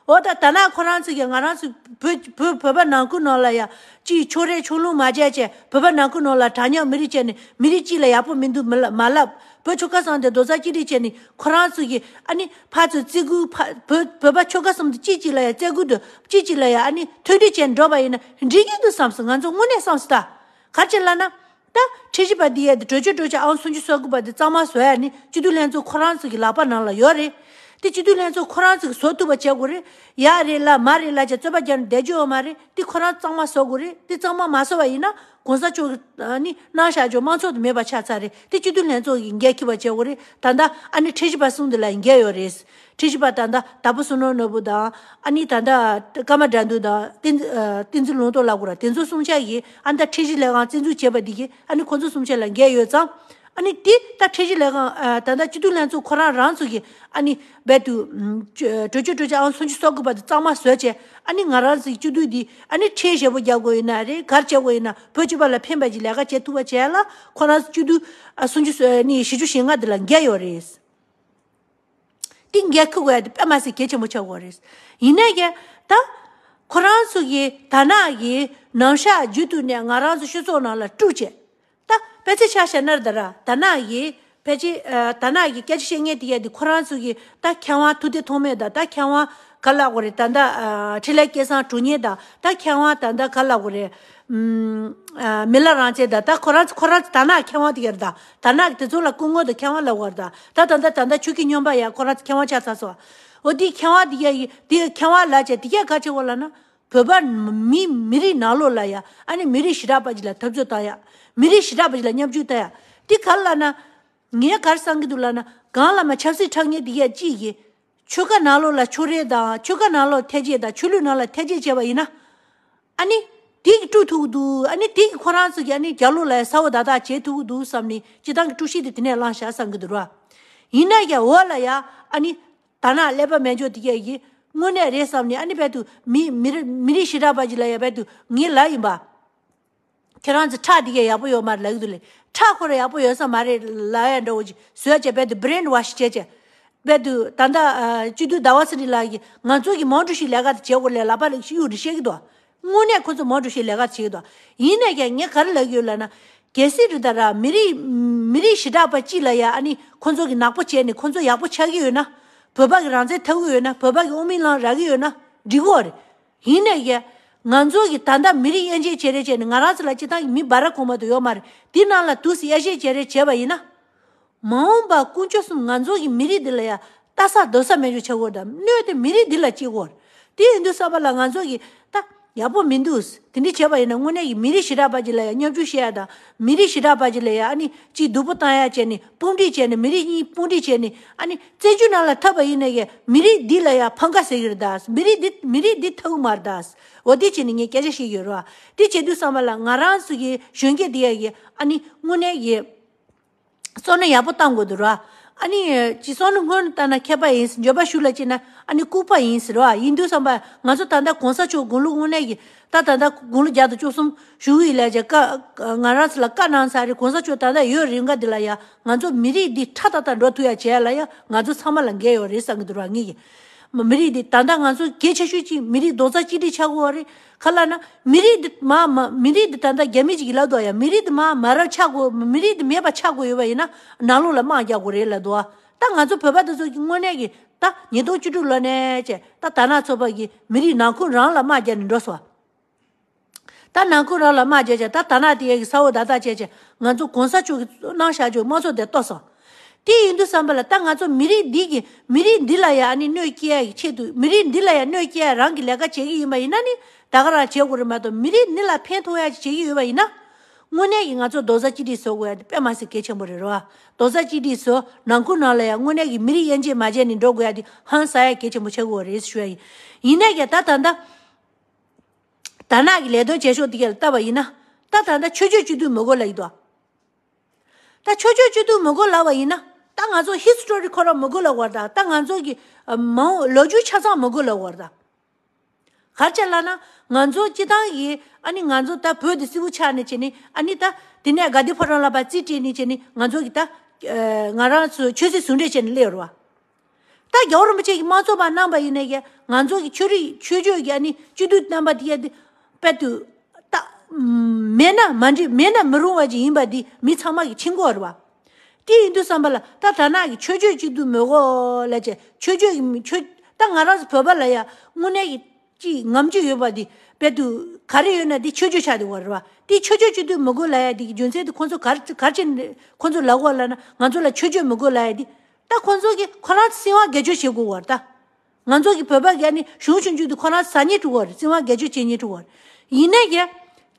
འོ་ད་ད་ནག་ཁོ་རང་ཚོ་གིས་ང་རང་ཚོ་བོད་བོད་བོད་པ་ནང་ཁུལ་ནང་ལ་ཡ་ཅིག་ཕྱོགས་རིས་ཕྱོགས་ལྷུང་མ་བྱས་བྱས། བོད་པ་ནང་ཁུལ་ནང་ལ་དྲང་སྙོམས་མི་རིགས་བྱས་ནས་མི་རིགས་གཅིག་ལ་ཡག་པོ་མི་འདུག་མི་ལ་མ་ལབ། བོད་ཆོལ་ཁ་གསུམ་དེ་རྡོག་རྩ་གཅིག་སྒྲིལ་བྱས་ནས་ཁོ་རང་ཚོ་གིས་ཨ་ནི་ཕར་ཚུར་བརྩི་བཀུར་ཕ་བོད་བོད་པ་ཆོལ་ཁ་གསུམ་དེ་གཅིག་གཅིག་ལ་ཡ་བརྩི་བཀུར་དང་གཅིག་གཅིག་ལ་ཡ་ཨ་ནི་མཐུན་སྒྲིལ་བྱས་ནས་འགྲོ་བ་ཡིན་ན་འགྲིག་གི་འདུག་བསམ་སོང་། ང་ཚོ་དངོས་གནས་བསམ་སོང་ད། ག་རེ་བྱས་ལབ་ན། ད་ཁྲིམས་ཞིབ་པ་འདི་ཡ་དེ་གྲོས་ཆོད་གྲོས་ཆོད་ཨང་སུམ་ཅུ་སོ་དགུ་པ་དེ་གཙང་མ་བཟོ་ཡ་ནི་སྤྱི་འཐུས་ལྷན་ཚོགས་ཁོ་རང་ཚོ་གི་ལག་པ་ནང་ལ་ཡོད་རེད། དེ་སྤྱི་འཐུས་ལྷན་ཚོགས་ཁོ་རང་ཚོ་གིས་བཟོ་ཐུབ་པ་བྱེད་དགོས་རེད། ཡག་རེད་ལ་མ་རེད་ལ་བྱས་རྩོད་པ་རྒྱག་ནས་བསྡད་རྒྱུ་ཡོད་མ་རེད། དེ་ཁོ་རང་གཙང་མ་བཟོ་དགོས་རེད། དེ་གཙང་མ་མ་བཟོ་བ་ཡིན་ན་གོང་ས་མཆོག་གི་ཨ་ནི་གནང་བཞག་ཆོག་དམངས་གཙོ་དེ་མེད་པ་ཆགས་ཚར་རེད། དེ་སྤྱི་འཐུས་ལྷན་ཚོགས་ཀྱིས་འགན་འཁྱེར་བ་བྱེད་དགོས་རེད། ད་ལྟ་ཨ་ནི་ཁྲིམས་ཞིབ་པ་གསུམ་དེ་ལ་འགན་ཡོད་རེད། ཁྲིམས་ཞིབ་པ་ད་ལྟ་དྭགས་པོ་བསོད་ནམས་ནོར་བུ་དང་ཨ་ནི་ད་ལྟ་ཀརྨ་དགྲ་འདུལ་དང་བསྟན་ཨ་བསྟན་འཛིན་ལུང་རྟོགས་ལབ་དགོས་ར། དེ་ཚོ་གསུམ་ཆ་གིས་ཨ་ནི་ད་ཁྲིམས་ཞིབ་ལས་ཁང་བཙན་འཛུལ་བྱས་པ་འདི་གིས་ཨ་ནི་ཁོ་ཚོ་གསུམ་ཆ་ལ་འགན་ཡོད་ཙང་། ཨ་ནི་དེ་ད་ཁྲིམས་ཞིབ་ལས་ཁང་ཨ་ད་ལྟ་སྤྱི་འཐུས་ལྷན་ཚོགས་ཁོ་རང་རང་ཚོ་གིས་ཨ་ནི་རྦད་དུ་ཨམ་གྲོས་ཆོད་གྲོས་ཆོད་ཨང་སུམ་ཅུ་སོ་དགུ་པ་དེ་གཙང་མ་བཟོས་བྱས། ཨ་ནི་ང་རང་ཚོའི་སྤྱི་འཐུས་འདི་ཨ་ནི་ཁྲལ་ཞེ་པོ་རྒྱག་དགོས་ཡིན་ན་རེད། ག་རེ་བྱེད་དགོས་ཡིན་ན་བོད་སྤྱི་པ་ལ་ཕན་པ་ཅིག་ལས་ཀ་བྱེད་ཐུབ་པ་བྱས་ལ་ཁོ་རང་ཚོ་སྤྱི་འཐུས་ཨ་སུམ་ཅུ་སོ་ཨ་ནི་བཞི་བཅུ་ཞེ་ལྔ་དེ་ལ་འགན་ཡོད་རེད། དེ་འགན་འཁུར་དགོས་ཡ་དེ་དཔེ་མ་སྲིད་གལ་ཆེན་པོ་ཆགས་ཡོད་རེད། ཡིན་ནའི་ཀྱང་ད་ཁོ་རང་ཚོ་གིས་ད་ནག་གིས་ནམ་ཞག་མཇུག་ཏུ་ནས་ང་རང་ཚོ་སྤྱི་ཚོགས་ནང་ལ་དཀྲུགས་བྱས། ད་ཕལ་ཆེར་ཆ་བཞག་ན་ད་ར་ད་ནག་གིས་ཕལ་ཆེར་ཨ་ད་ནག་གིས་སྐད་ཆ་བཤད་མཁན་དེ་གས་དེ་ཁོ་རང་ཚོ་གིས་ད་མཁས་དབང་ཐུབ་བསྟན་ཐོགས་མེད་དང་ད་མཁས་དབང་ག་ལབ་དགོས་རེད། ད་ད་ཨ་འཕྲིན་ལས་སྐལ་བཟང་དྲུང་ཉེ་དང་ད་མཁས་དབང་ད་ད་ག་ལབ་དགོས་རེད། ཨམ་ཨ་མི་ལ་རང་བཙན་དང་ད་ཁོ་རང་ཁོ་རང་ད་ནག་མཁས་དབང་དེ་ག་རེད། ད་ད་ནག་དེ་ཚོ་ལ་སྐུ་ངོ་དང་མཁས་དབང་ལབ་དགོས་རེད། ད་ད་ད་ད་ད་ཆོས་ཀྱི་སྨྱོན་པ་ཡ་ཁོ་རང་མཁས་དབང་ཆགས་ཚར་སོང་། འོ་དེ་མཁས་དབང་དེ་ག་ཡི་དེ་མཁས་དབང་ལབ་བྱས་དེ་ག་ག་བྱེད་དགོས་ལབ་ན། བོད་པ་མི་མི་རིགས་ནང་ལོགས་ལ་ཡ་ཨ་ནི་མི་རིགས་ཞེ་དྲག་པ་ཅིག་ལ་འཐབ་རྩོད་བཏང་ཡ། མི་རིགས་ཞེ་དྲག་པ་ཅིག་ལ་མཉམ་ཞུགས་བཏང་ཡ། དེ་ག་རེ་ལབ་ན། ངས་ག་རེ་བསམ་གྱི་འདུག་ལབ་ན། གང་ལ་མ་ཆབ་སྲིད་འཁྲབ་མཁན་དེ་ག་ཅིག་གིས། ཆོལ་ཁ་ནང་ལོགས་ལ་ཕྱོགས་རིས་དང་ཆོལ་ཁ་ནང་ལོགས་འཐབ་རྩོད་དང་ཆོས་ལུགས་ནང་ལ་འཐབ་རྩོད་བྱས་པ་ཡིན་ན། ཨ་ནི། དེ་གིས་དཀྲུག་ཐུབ་ཀྱི་འདུག་ཨ་ནི་དེ་གིས་ཁོ་རང་ཚོ་གིས་ཨ་ནི་རྒྱབ་ལོགས་ལ་ཡ་གསལ་བོ་དག་དག་བྱེད་ཐུབ་ཀྱི་འདུག་བསམ་ནས་སྤྱིར་བཏང་གི་དཀྲུག་ཤིང་དེ་དེ་ནས་བསླངས་བཞག་བསམ་གྱི་འདུག་ར། ཡིན་ན་ཡང་འོག་ལ་ཡ་ཨ་ནི། ད་ནག་ཀླད་པ་མེད་འཇོག་དེ་གས་ཀྱིས་དངོས་གནས་རེད་བསམ་ནས་ཨ་ནི་རྦད་དུ་མི་མི་རི་མི་རིགས་ཞེ་དྲག་པ་ཅིག་ལ་ཡ་རྦད་དུ་ངའི་ལབ་ཡིན་པ། ཁྱེད་རང་ཚོ་ཁྲག་དེ་གས་ཡག་པོ་ཡོད་མ་རེད་ལབ་ཀྱི་འདུག་ལེ། ཁྲག་ཁོ་རང་ཡག་པོ་ཡོད་ས་མ་རེད་ལབ་ཡ་འདྲ་བོ་ཅིག་བཟོས་བྱས་རྦད་དུ་brainwash་བྱས་བྱས། རྦད་དུ་ད་ལྟ་ཨ་སྤྱི་འཐུས་ཟླ་བ་ཚེ་རིང་ལགས་ཀྱིས་ང་ཚོ་གིས་མང་དུ་ཞིག་ལས་ཀ་དེ་བྱེད་དགོས་ལེ་ལབ་པ་ལ་གཡུག་རེ་བཤད་ཀྱི་འདུག་དངོས་གནས་ཁོ་ཚོ་མང་དུ་ཞིག་ལས་ཀ་བྱེད་ཀྱི་འདུག་ཡིན་ནས་ཀྱང་ངས་ག་རེ་ལབ་ཀྱི་ཡོད་ལབ་ན། གལ་སྲིད་རེད་ད་ར་མི་རིགས་མི་རིགས་ཞེ་དྲག་པ་གཅིག་ལ་ཡ་ཨ་ནི་ཁོ་ཚོ་གིས་ནག་པོ་བྱས་ནས་ཁོ་ཚོ་ཡག་པོ་ཆགས་ཀྱི་ཡོད་ན། བོད་པ་གི་རང་བཙན་ཐོབ་ཀྱི་ཡོད་ན། བོད་པ་གི་དབུ་མའི་ལམ་རག་གི་ཡོད་ན་འགྲིག་གི་རེད། ཡིན་ནས་ཀྱང་ ང་ཚོ་གི་ད་ལྟ་མི་རིགས་དབྱེ་འབྱེད་བྱེད་རེས་བྱས་ནས། ང་རང་ཚོ་ལ་སྤྱིར་བཏང་གི་མི་འབའ་ར་གོང་མ་དུ་ཡོད་མ་རེད། དེ་ནང་ལ་དུས་སུ་དབྱེ་འབྱེད་བྱེད་རེས་བྱས་པ་ཡིན་ན། མ་འོངས་པ་དཀོན་མཆོག་གསུམ་ང་ཚོ་གི་མི་རིགས་འདི་ལ་ཡ་ལྟ་ས་འདོད་ས་མེད་རྒྱུ་ཆགས་ཀྱི་ཡོད་རེད། གནོད་དེ་མི་རིགས་འདི་ལ་སྐྱེལ་གྱི་ཡོད་རེད། དེ་ཡིན་དུས་ཙམ་པ་ལ་ང་ཚོ་གི་ད་ཡག་པོ་མི་འདུག། དེ་འདྲ་བྱས་པ་ཡིན་ན་དངོས་གནས་ཀྱི་མི་རིགས་ཞེ་དྲག་པ་ཅིག་ལ་ཡ་བརྙས་བཅོས་བྱེད་ཡ་དང་། མི་རིགས་ཞེ་དྲག་པ་ཅིག་ལ་ཡ་ཨ་ནི་གཅིག་སྡུག་པོ་བཏང་ཡ་བྱས་ནས། དཔུང་སྒྲིག་བྱས་ནས། མི་རིགས་གཉིས་དཔུང་སྒྲིག་བྱས་ནས། ཨ་ནི་བཙན་བྱོལ་ནང་ལ་འཐབ་པ་ཡིན་ན་ཡ་མི་རིགས་འདི་ལ་ཡ་ཕམ་ཁ་ཟེར་གྱི་རེད་ད། མི་རིགས་འདི་མི་རིགས་འདི་ཐུབ་ཀྱི་མ་རེད་ད། འོ་དེ་བྱས་ནས་ངས་སྐད་ཆ་བཤད་ཀྱི་ཡོད་རེད་བ། དེ་བྱེད་དུས་ཙམ་པ་ལ་ང་རང་ཚོ་གི་གཞོན་སྐྱེས་འདི་ཡ་གི་ཨ་ནི་དངོས་གནས་ཀྱི་བསམ་བློ་ཡག་པོ་བཏང་དགོས་འདུག་ར། ཨ་ནི་ཅི་བསམ་བློ་སྔོན་བཏང་ན་མཁས་པ་ཡིན། འགྱོད་པ་ཞུ་ལ་ཅི་ན་ཨ་ནི་ལྐུགས་པ་ཡིན་ཟེར་བ། ཡིན་དུས་ཙམ་པ་ང་ཚོ་ད་ལྟ་གོང་ས་མཆོག་དགུང་ལོ་དངོས་གནས་ཀྱི་ད་ད་ལྟ་དགུང་ལོ་བརྒྱ་དང་བཅུ་གསུམ་བཞུགས་ཡིན་ལ་ཅི། བཀའ་ང་རང་ཚོ་ལ་བཀའ་གནང་ཚར་རེད། གོང་ས་མཆོག་ད་ལྟ་ཡོད་རིང་ག་འདི་ལ་ཡ་ང་ཚོ་མི་རིགས་འདི་ཧྲ་ཏག་ཏག་འགྲོ་ཐུབ་ཡ་བྱས་ལ་ཡ་ང་ཚོ་ཚང་མ་ལ་འགན་ཡོད་རེད་བསམ་གི་འདུག་ར། ངེད་ཀྱི་མི་རིགས་འདི་ད་ལྟ་ང་ཚོ་གལ་ཆེ་ཤོས་ཅིག་མི་རིགས་རྡོག་རྩ་གཅིག་སྒྲིལ་ཆགས་དགོས་རེད། ག་ལ་ན་མི་རིགས་འདི་མ་མ་མི་རིགས་འདི་ད་ལྟ་རྒྱ་མི་ཅིག་གིས་ལབ་འདུག་ཡ། མི་རིགས་འདི་མ་མ་རབས་ཆགས་དགོས། མི་རིགས་འདི་མེད་པ་ཆགས་དགོས་ཡོད་པ་ཡིན་ན་ནང་ལོགས་ལ་དམག་རྒྱག་དགོས་རེད་ལབ་འདུག། ད་ང་ཚོ་བོད་པ་དེ་ཚོ་གི་དངོས་གནས་ཀྱི་ད་ཉིས་སྟོང་བཅུ་དྲུག་ལོ་ནས་བྱས་ད་དར་ནག་ཚོགས་པ་གིས་མི་རིགས་ནང་ཁུལ་རང་ལ་དམག་རྒྱག་ནས་འགྲོ་སོང་། ད་ནང་ཁུལ་རང་ལ་དམག་རྒྱག་བྱས། ད་དར་ནག་དེ་ཡ་གི་ས་འོག་བརྡ་རྟགས་བྱས་བྱས་ང་ཚོ་གོང་ས་མཆོག་གིས་གནང་བཞག་ཆོག་དམངས་གཙོ་དེ་གཏོར་སོང་། དེ་ཡིན་དུས་ཙམ་པ་ལ་ད་ང་ཚོ་མི་རིགས་འདི་གི་མི་རིགས་འདི་ལ་ཡ་ཨ་ནི་གནོད་སྐྱེལ་ཡ་གི་ཆེད་དུ། མི་རིགས་འདི་ལ་ཡ་གནོད་སྐྱེལ་ཡ་རང་གི་ལས་ཀ་བྱེད་ཀྱི་ཡིན་པ་ཡིན་ན་ནི་ད་ག་རང་བྱེད་དགོས་རེད་མ་གཏོགས། མི་རིགས་འདི་ལ་ཕན་ཐོགས་ཡ་ཅིག་བྱེད་ཀྱི་ཡོད་པ་ཡིན་ན། དངོས་གནས་ཀྱི་ང་ཚོ་རྡོག་རྩ་གཅིག་སྒྲིལ་བཟོ་དགོས་ཡ་དེ་དཔེ་མ་སྲིད་གལ་ཆེན་པོ་རེད་རོ། རྡོག་རྩ་གཅིག་སྒྲིལ་བཟོ། ནང་ཁུལ་ནང་ལ་ཡ་དངོས་གནས་ཀྱི་མི་རིགས་དབྱེ་འབྱེད་མ་བྱས་ནས་འགྲོ་དགོས་ཡ་དེ་ཧང་སང་ཡ་གལ་ཆེན་པོ་ཆགས་ཀྱི་ཡོད་རེད་ཞུ་ཡ་ཡིན། ཡིན་ན་ཡང་ད་ད་ལྟ་དར་ནག་གི་ལས་དོན་བྱེད་ཕྱོགས་དེ་ག་ལ་བལྟས་པ་ཡིན་ན། ད་ད་ལྟ་ཆོས་བརྒྱུད་གཅིག་སྡུད་མི་དགོས་ལབ་ཀྱི་འདུག། ད་ཆོས་བརྒྱུད་གཅིག་སྡུད་མི་དགོས་ལབ་པ་ཡིན་ན། ད་ང་ཚོ་ཧི་སི་ཊོ་རི་ཁོ་རང་མི་དགོས་ལབ་པ་རེད་ད། ད་ང་ཚོ་གི་ཨ་མ་འོངས་ལོ་རྒྱུས་ཆ་ཚང་མི་དགོས་ལབ་པ་རེད་ད། ག་རེ་བྱས་ལབ་ན། ང་ཚོ་སྤྱིར་བཏང་གི་ཨ་ནི་ང་ཚོ་ད་བོད་འདི་སིལ་བུ་ཆགས་ནས་བྱས་ནས། ཨ་ནི་ད་དེ་ནས་དགའ་ལྡན་ཕོ་བྲང་ལ་ཕར་རྩིས་སྤྲད་ནས་བྱས་ནས་ང་ཚོ་གི་ད་ཨ་ང་རང་ཚོ་ཆོས་སྲིད་ཟུང་འབྲེལ་བྱས་ནས་སླེབས་ཡོད་རེད་བ། ད་རྒྱལ་བ་རིན་པོ་ཆེ་གིས་དམངས་གཙོ་ཕར་གནང་པ་ཡིན་ནའི་ཀྱང་ང་ཚོ་གི་ཆོས་རིག་ཆོས་ཕྱོགས་ཀྱི་ཨ་ནི་སྤྱི་འཐུས་རྣམ་པ་དེ་ཡ་དེ་དཔེ་དུ་ད་མེད་ན་མ་འགྲིག། མེད་ན་མི་རུང་བ་ཅིག་ཡིན་པ་འདི་མི་ཚང་མ་གིས་མཁྱེན་གྱི་ཡོད་རེད་བ། དེ་ཡིན་དུས་ཙམ་པ་ལ་ད་དར་ནག་གིས་ཆོས་བརྒྱུད་གཅིག་སྡུད་མི་དགོས་ལབ་བྱས། ཆོས་བརྒྱུད་ཀྱི་མི་ཆོས་ད་ང་རང་ཚོ་བོད་པ་ལ་ཡ་དངོས་གནས་ཀྱི་ཅིག་ངོམ་རྒྱུ་ཡོད་པ་འདི་དཔེ་དུ་ག་རེ་ཡོད་ན་འདི་ཆོས་བརྒྱུད་ཆགས་བསྡད་ཡོད་རེད་བ། དེ་ཆོས་བརྒྱུད་གཅིག་སྡུད་མི་དགོས་ལབ་ཡ་འདི་གི་རྒྱུ་མཚན་དེ་ཁོང་ཚོ་ག་རེ་ག་རེ་བྱས་ནས་ཁོང་ཚོ་ལབ་ཀྱི་ཡོད་ལབ་ན། ང་ཚོ་ལ་ཆོས་བརྒྱུད་མི་དགོས་ལབ་ཡ་འདི། ད་ཁོང་ཚོ་གིས་ཁོ་རང་ཚོ་སྲིད་དབང་སྒེར་གཅོད་བྱེད་དགོས་པ་རེད་ད། ང་ཚོ་གི་བོད་པ་གི་ཨ་ནི་གཞུང་ཆུང་ཆུང་དེ་ཁོ་རང་ཚོ་ཟ་སྙིང་བྲོ་གི་ཡོད་རེད། སྲིད་དབང་སྒེར་གཅོད་བྱེད་སྙིང་བྲོ་གི་ཡོད་རེད། ཡིན་ནའི་ཀྱང་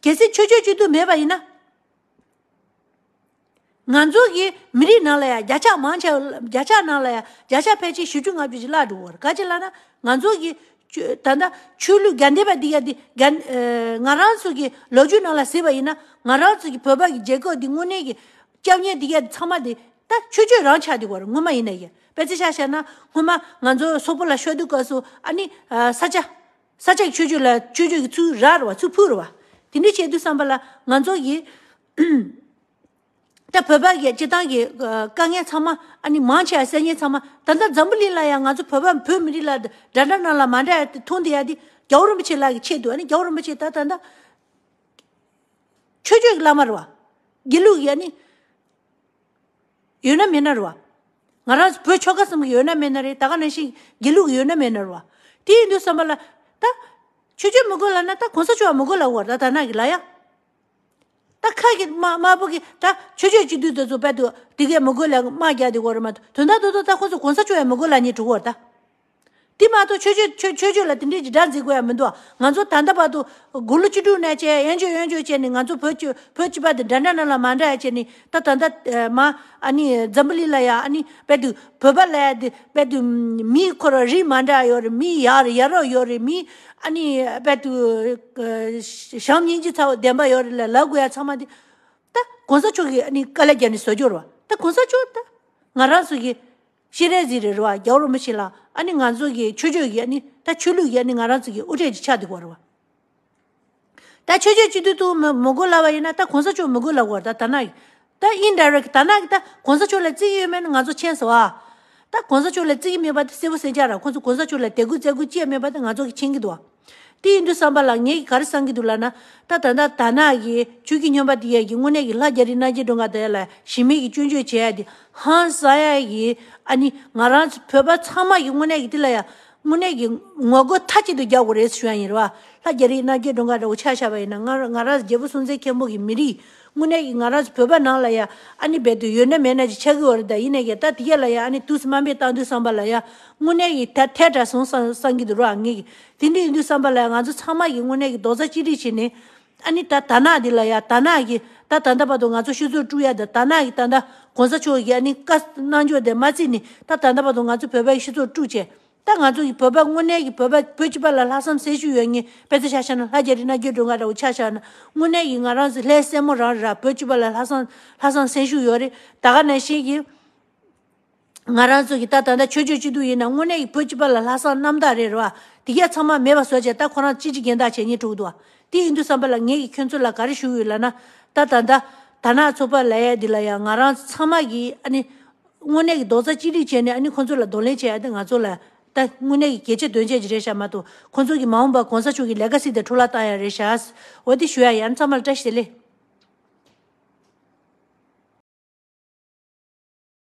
གལ་སྲིད་ཆོས་བརྒྱུད་གཅིག་སྡུད་མེད་པ་ཡིན་ན། ང་ཚོ་གི་མི་རིགས་ནང་ལ་ཡ་བརྒྱ་ཆ་མང་ཆེ་བ། བརྒྱ་ཆ་ནང་ལ་ཡ་བརྒྱ་ཆ་ཕལ་ཆེར་བཞི་བཅུ་ལྔ་བཅུ་ཅིག་བརླག་འགྲོ་གི་ཡོད་རེད། ག་ཅི་ལབ་ན་ང་ཚོ་གི་ཆོས་ད་ལྟ་ཆོས་ལུགས་དགའ་ལྡན་པ་འདི་ཡ་འདི་རྒན་ཨ་ང་རང་ཚོ་གི་ལོ་རྒྱུས་ནང་ལ་གཟིགས་པ་ཡིན་ན། ང་རང་ཚོ་གི་བོད་པ་གི་རྒྱལ་ཁབ་འདི་དངོས་གནས་ཀྱི་སྐྱབས་གནས་འདི་ག་ཚང་མ་དེ་ད་ཆོས་བརྒྱུད་རང་ཆགས་བསྡད་ཡོད་རེད། སྔོན་མ་ཡིན་ན་ཡང་། དཔེ་ཆ་བཞག་བཞག་ན་སྔོན་མ་ང་ཚོ་སོག་པོ་ལ་ཤོར་དུས་སྐབས་སུ་ཨ་ནི་ཨ་ས་སྐྱ་ས་སྐྱ་གི་ཆོས་བརྒྱུད་ལ་ཆོས་བརྒྱུད་ཀྱི་ཚུར་རག་རེད་བ། ཚུར་ཕུད་རེད་བ། དེ་འདྲ་བྱས་དུས་ཙམ་པ་ལ་ང་ཚོ་གི་ད་བོད་པ་གི་སྤྱིར་བཏང་གི་ཨ་དཀའ་ངལ་ཚང་མ་ཨ་ནི་མང་ཆེ་བ་སེལ་མཁན་ཚང་མ། ད་ལྟ་འཛམ་བུ་གླིང་ལ་ཡང་ང་ཚོ་བོད་པ་བོད་མི་རིགས་ལ་འདྲ་འདྲ་ནང་ལ་མ་འདྲ་ཡ་དེ་མཐོང་བསྡད་ཡ་དེ་རྒྱལ་བ་རིན་པོ་ཆེ་ལགས་ཀྱི་ཆེད་དུ། ཨ་ནི་རྒྱལ་བ་རིན་པོ་ཆེ་ད་ད་ལྟ་ཆོས་བརྒྱུད་ཀྱི་བླ་མ་རེད་བ། དགེ་ལུགས་ཀྱི་ཨ་ནི་ཡོད་ན་མེད་ན་རེད་བ། ང་རང་ཚོ་བོད་ཆོལ་ཁ་གསུམ་གྱི་ཡོད་ན་མེད་ན་རེད། ད་ག་ནང་བཞིན་དགེ་ལུགས་ཀྱི་ཡོད་ན་མེད་ན་རེད་བ། དེ་ཡིན་དུས་ཙམ་པ་ལ་ད་ཆོས་བརྒྱུད་མི་དགོས་ལབ་ན་ད་གོང་ས་མཆོག་མི་དགོས་ལབ་དགོས་རེད། ད་དར་ནག་གིས་ལབ་ཡ། ད་ཁ་གི་དམར་དམར་པོ་གི་ད་ཆོས་བརྒྱུད་གཅིག་སྡུད་དེ་ཚོ་དཔེ་དུ་དེ་གས་མི་དགོས་ལབ་དམག་རྒྱག་བསྡད་ཡོད་རེད་མ་གཏོགས། དོན་དག་ཏུ་ད་ཁོང་ཚོ་གོང་ས་མཆོག་ཡང་མི་དགོས་ལབ་མཁན་འགྲོ་གི་ཡོད་རེད་ད། དེ་མ་གཏོགས་ཆོས་བརྒྱུད་ཆོས་ཆོས་བརྒྱུད་ལ་དེ་འདྲའི་ཅིག་སྒྲ་འཛིན་དགོས་ཡ་མི་འདུག། ང་ཚོ་ད་ལྟ་བར་དུ་དགུང་ལོ་བཅུ་དྲུག་ནས་བྱས་གཡོན་ཆོས་གཡོན་ཆོས་བྱས་ནས་ང་ཚོ་བོད་ཀྱི་བོད་སྤྱི་པ་དེ་འདྲ་འདྲ་ནང་ལ་མ་འདྲ་ཡ་བྱས་ནས། ད་ད་ལྟ་ཨ་མ་ཨ་ནི་འཛམ་བུ་གླིང་ལ་ཡ་ཨ་ནི་དཔེ་དུ་བོད་པ་ལབ་ཡ་དེ་དཔེ་དུ་མི་ཁོ་རང་རིགས་མ་འདྲ་ཡོད་རེད། མི་ཡ་ར་ཡ་རབས་ཡོད་རེད། མི་ཨ་ནི་དཔེ་དུ་ཨ་བྱམས་སྙིང་རྗེ་ཚ་བོ་ལྡན་པ་ཡོད་རེད་ལབ་ལབ་དགོས་ཡ་ཚང་མ་དེ་ད་གོང་ས་མཆོག་གིས་ཨ་ནི་དཀའ་ལས་བརྒྱབ་ནས་བཟོ་རྒྱུ་རེད་བ། ད་གོང་ས་མཆོག་ད་ང་རང་ཚོ་གི་སྤྱན་རས་གཟིགས་རེད་རེད་བ། རྒྱལ་བ་རིན་པོ་ཆེ་ལགས། ཨ་ནི་ང་ཚོ་གི་ཆོས་ཕྱོགས་ཀྱི་ཨ་ནི་ད་ཆོས་ལུགས་ཀྱི་ཨ་ནི་ང་རང་ཚོ་གི་དབུ་ཁྲིད་ཅིག་ཆགས་བསྡད་ཡོད་རེད་བ། ད་ཆོས་ཕྱོགས་གཅིག་སྡུད་དུ་མི་མི་དགོས་ལབ་པ་ཡིན་ན་ད་གོང་ས་མཆོག་མི་དགོས་ལབ་དགོས་རེད། ད་དར་ནག་གིས་ད་ཨིན་ཌའི་རེག་ཊི་དར་ནག་གིས་ད་གོང་ས་མཆོག་ལ་བརྩི་གི་ཡོད་མེད་ནི་ང་ཚོ་མཁྱེན་སོང་ཨ། ད་གོང་ས་མཆོག་ལ་བརྩི་གི་མེད་པ་དེ་གསལ་པོ་གསལ་རྐྱང་རེད། ཁོང་ཚོ་གོང་ས་མཆོག་ལ་དད་གུས་བརྩི་གུས་ཅི་ཡང་མེད་པ་དེ་ང་ཚོ་གིས་མཁྱེན་གྱི་འདུག་ཨ། དེ་ཡིན་དུས་ཙམ་པ་ལ་ངས་ག་རེ་བསམ་གྱི་འདུག་ལབ་ན། ད་ད་ལྟ་དར་ནག་གིས་ཆོས་བརྒྱུད་རྙིང་པ་དེ་ཡ་གི་དངོས་གནས་ཀྱི་ལྷ་རྒྱ་རི་རྣམ་རྒྱལ་སྒྲོལ་དཀར་དེ་ལ་གཞི་མེད་ཀྱི་སྐྱོན་བརྗོད་བྱེད་ཡ་དེ་ཧང་སང་ཡ་གི་ཨ་ནི་ང་རང་ཚོ་བོད་པ་ཚང་མ་གི་དངོས་གནས་ཀྱི་དེ་ལ་ཡ་ དངོས་གནས་ཀྱི་ངོ་རྒོལ་མཐའ་གཅིག་ཏུ་རྒྱག་དགོས་རེད་ཞུ་ཡ་ཡིན་རེད་བ། ལྷ་རྒྱ་རི་སྣ་བརྒྱའི་སྒྲོལ་དཀར་འདྲ་བོ་ཆ་བཞག་པ་ཡིན་ན། ང་ང་རང་རྒྱལ་པོ་སྲོང་བཙན་སྒམ་པོ་གི་མི་རིགས་དངོས་གནས་ཀྱི་ང་རང་ཚོ་བོད་པ་ནང་ལ་ཡ་ཨ་ནི་རྦད་དེ་ཡོད་ན་མེད་ན་ཅིག་ཆགས་ཀྱི་ཡོད་རེད། ད་ཡིན་ནའི་ཀྱི་ད་དེ་ག་ལ་ཡ་ཨ་ནི་དུས་སུ་དམའ་འབེབས་བཏང་དུས་བསམ་པ་ལ་ཡ་དངོས་གནས་ཀྱི་ད་ཐལ་དྲགས་སོང་བསམ་བསམ་གྱི་འདུག་ར། ངས་ཀྱི་དེ་འདྲ་ཡིན་དུས་བསམ་པ་ལ་ཡ་ང་ཚོ་ཚང་མ་གི་དངོས་གནས་ཀྱི་རྡོག་རྩ་གཅིག་སྒྲིལ་བྱས་ནས། ཨ་ནི་ད་དར་ནག་འདི་ལ་ཡ་དར་ནག་གི་ད་ད་ལྟ་བར་དུ་ང་ཚོ་སྤྱི་ཚོགས་དཀྲུག་ཡ་དང་དར་ནག་གི་ད་ལྟ་གོང་ས་མཆོག་གིས་ཨ་ནི་བཀའ་གནང་ཕྱོགས་དེ་མ་བརྩིས་ནས་ད་ད་ལྟ་བར་དུ་ང་ཚོ་བོད་པའི་སྤྱི་ཚོགས་དཀྲུག་བྱས། ད་ང་ཚོ་གི་བོད་པ་དངོས་གནས་ཀྱི་བོད་པ་བོད་སྤྱི་པ་ལ་ལྷག་བསམ་སེམས་ཤུགས་ཡོད་མཁན། དཔེ་ཆ་ཆ་བཞག་ན་ལྷ་རྒྱ་རི་སྣ་བརྒྱའི་སྒྲོལ་དཀར་འདྲ་བོ་ཆ་བཞག་ན་དངོས་གནས་ཀྱི་ང་རང་ཚོ་ལྷའི་སྲས་མོ་རང་རེད་ར། བོད་སྤྱི་པ་ལ་ལྷག་བསམ་ལྷག་བསམ་སེམས་ཤུགས་ཡོད་རེད། ད་ག་ནང་བཞིན་གྱི། ང་རང་ཚོ་གི་ད་ད་ལྟ་ཆོས་བརྒྱུད་སྤྱི་འཐུས་ཡིན་ན་དངོས་གནས་ཀྱི་བོད་སྤྱི་པ་ལ་ལྷག་བསམ་རྣམ་དག་རེད་ར། དེ་གས་ཚང་མ་མེད་པ་བཟོ་བྱས་ད་ཁོ་རང་ཅི་ཅི་རྒན་བདག་བྱས་ཉེས་འགྲོ་གི་འདུག་བ། དེ་ཡིན་དུས་བསམ་པ་ལ་ངས་ཀྱི་ཁྱོད་ཚོ་ལ་ག་རེ་ཞུ་གི་ཡོད་ལབ་ན། ད་ད་ལྟ་དར་ནག་ཚོགས་པ་ལབ་ཡ་འདི་ལ་ཡང་ང་རང་ཚང་མ་གི་ཨ་ནི་དངོས་གནས་ཀྱི་རྡོག་རྩ་གཅིག་སྒྲིལ་བྱས་ནས་ཨ་ནི་ཁོ་ཚོ་ལ་གདོང་ལེན་བྱས་ཡ་དེ་ང་ཚོ་ལ་ད་དངོས་གནས་ཀྱི་གལ་ཆེ་དོན་ཆེ་ཅིག་རེད་ཤག་མ་གཏོགས་ཁོ་ཚོ་གི་མ་འོངས་པ་གོང་ས་མཆོག་གི་ལེ་ག་སི་དེ་འཕྲོ་བརླག་བཏང་ཡ་རེད་ཤག་འོ་དེ་ཞུ་ཡ་ཡིན། ཚང་མ་ལ་བཀྲ་ཤིས་བདེ་ལེགས།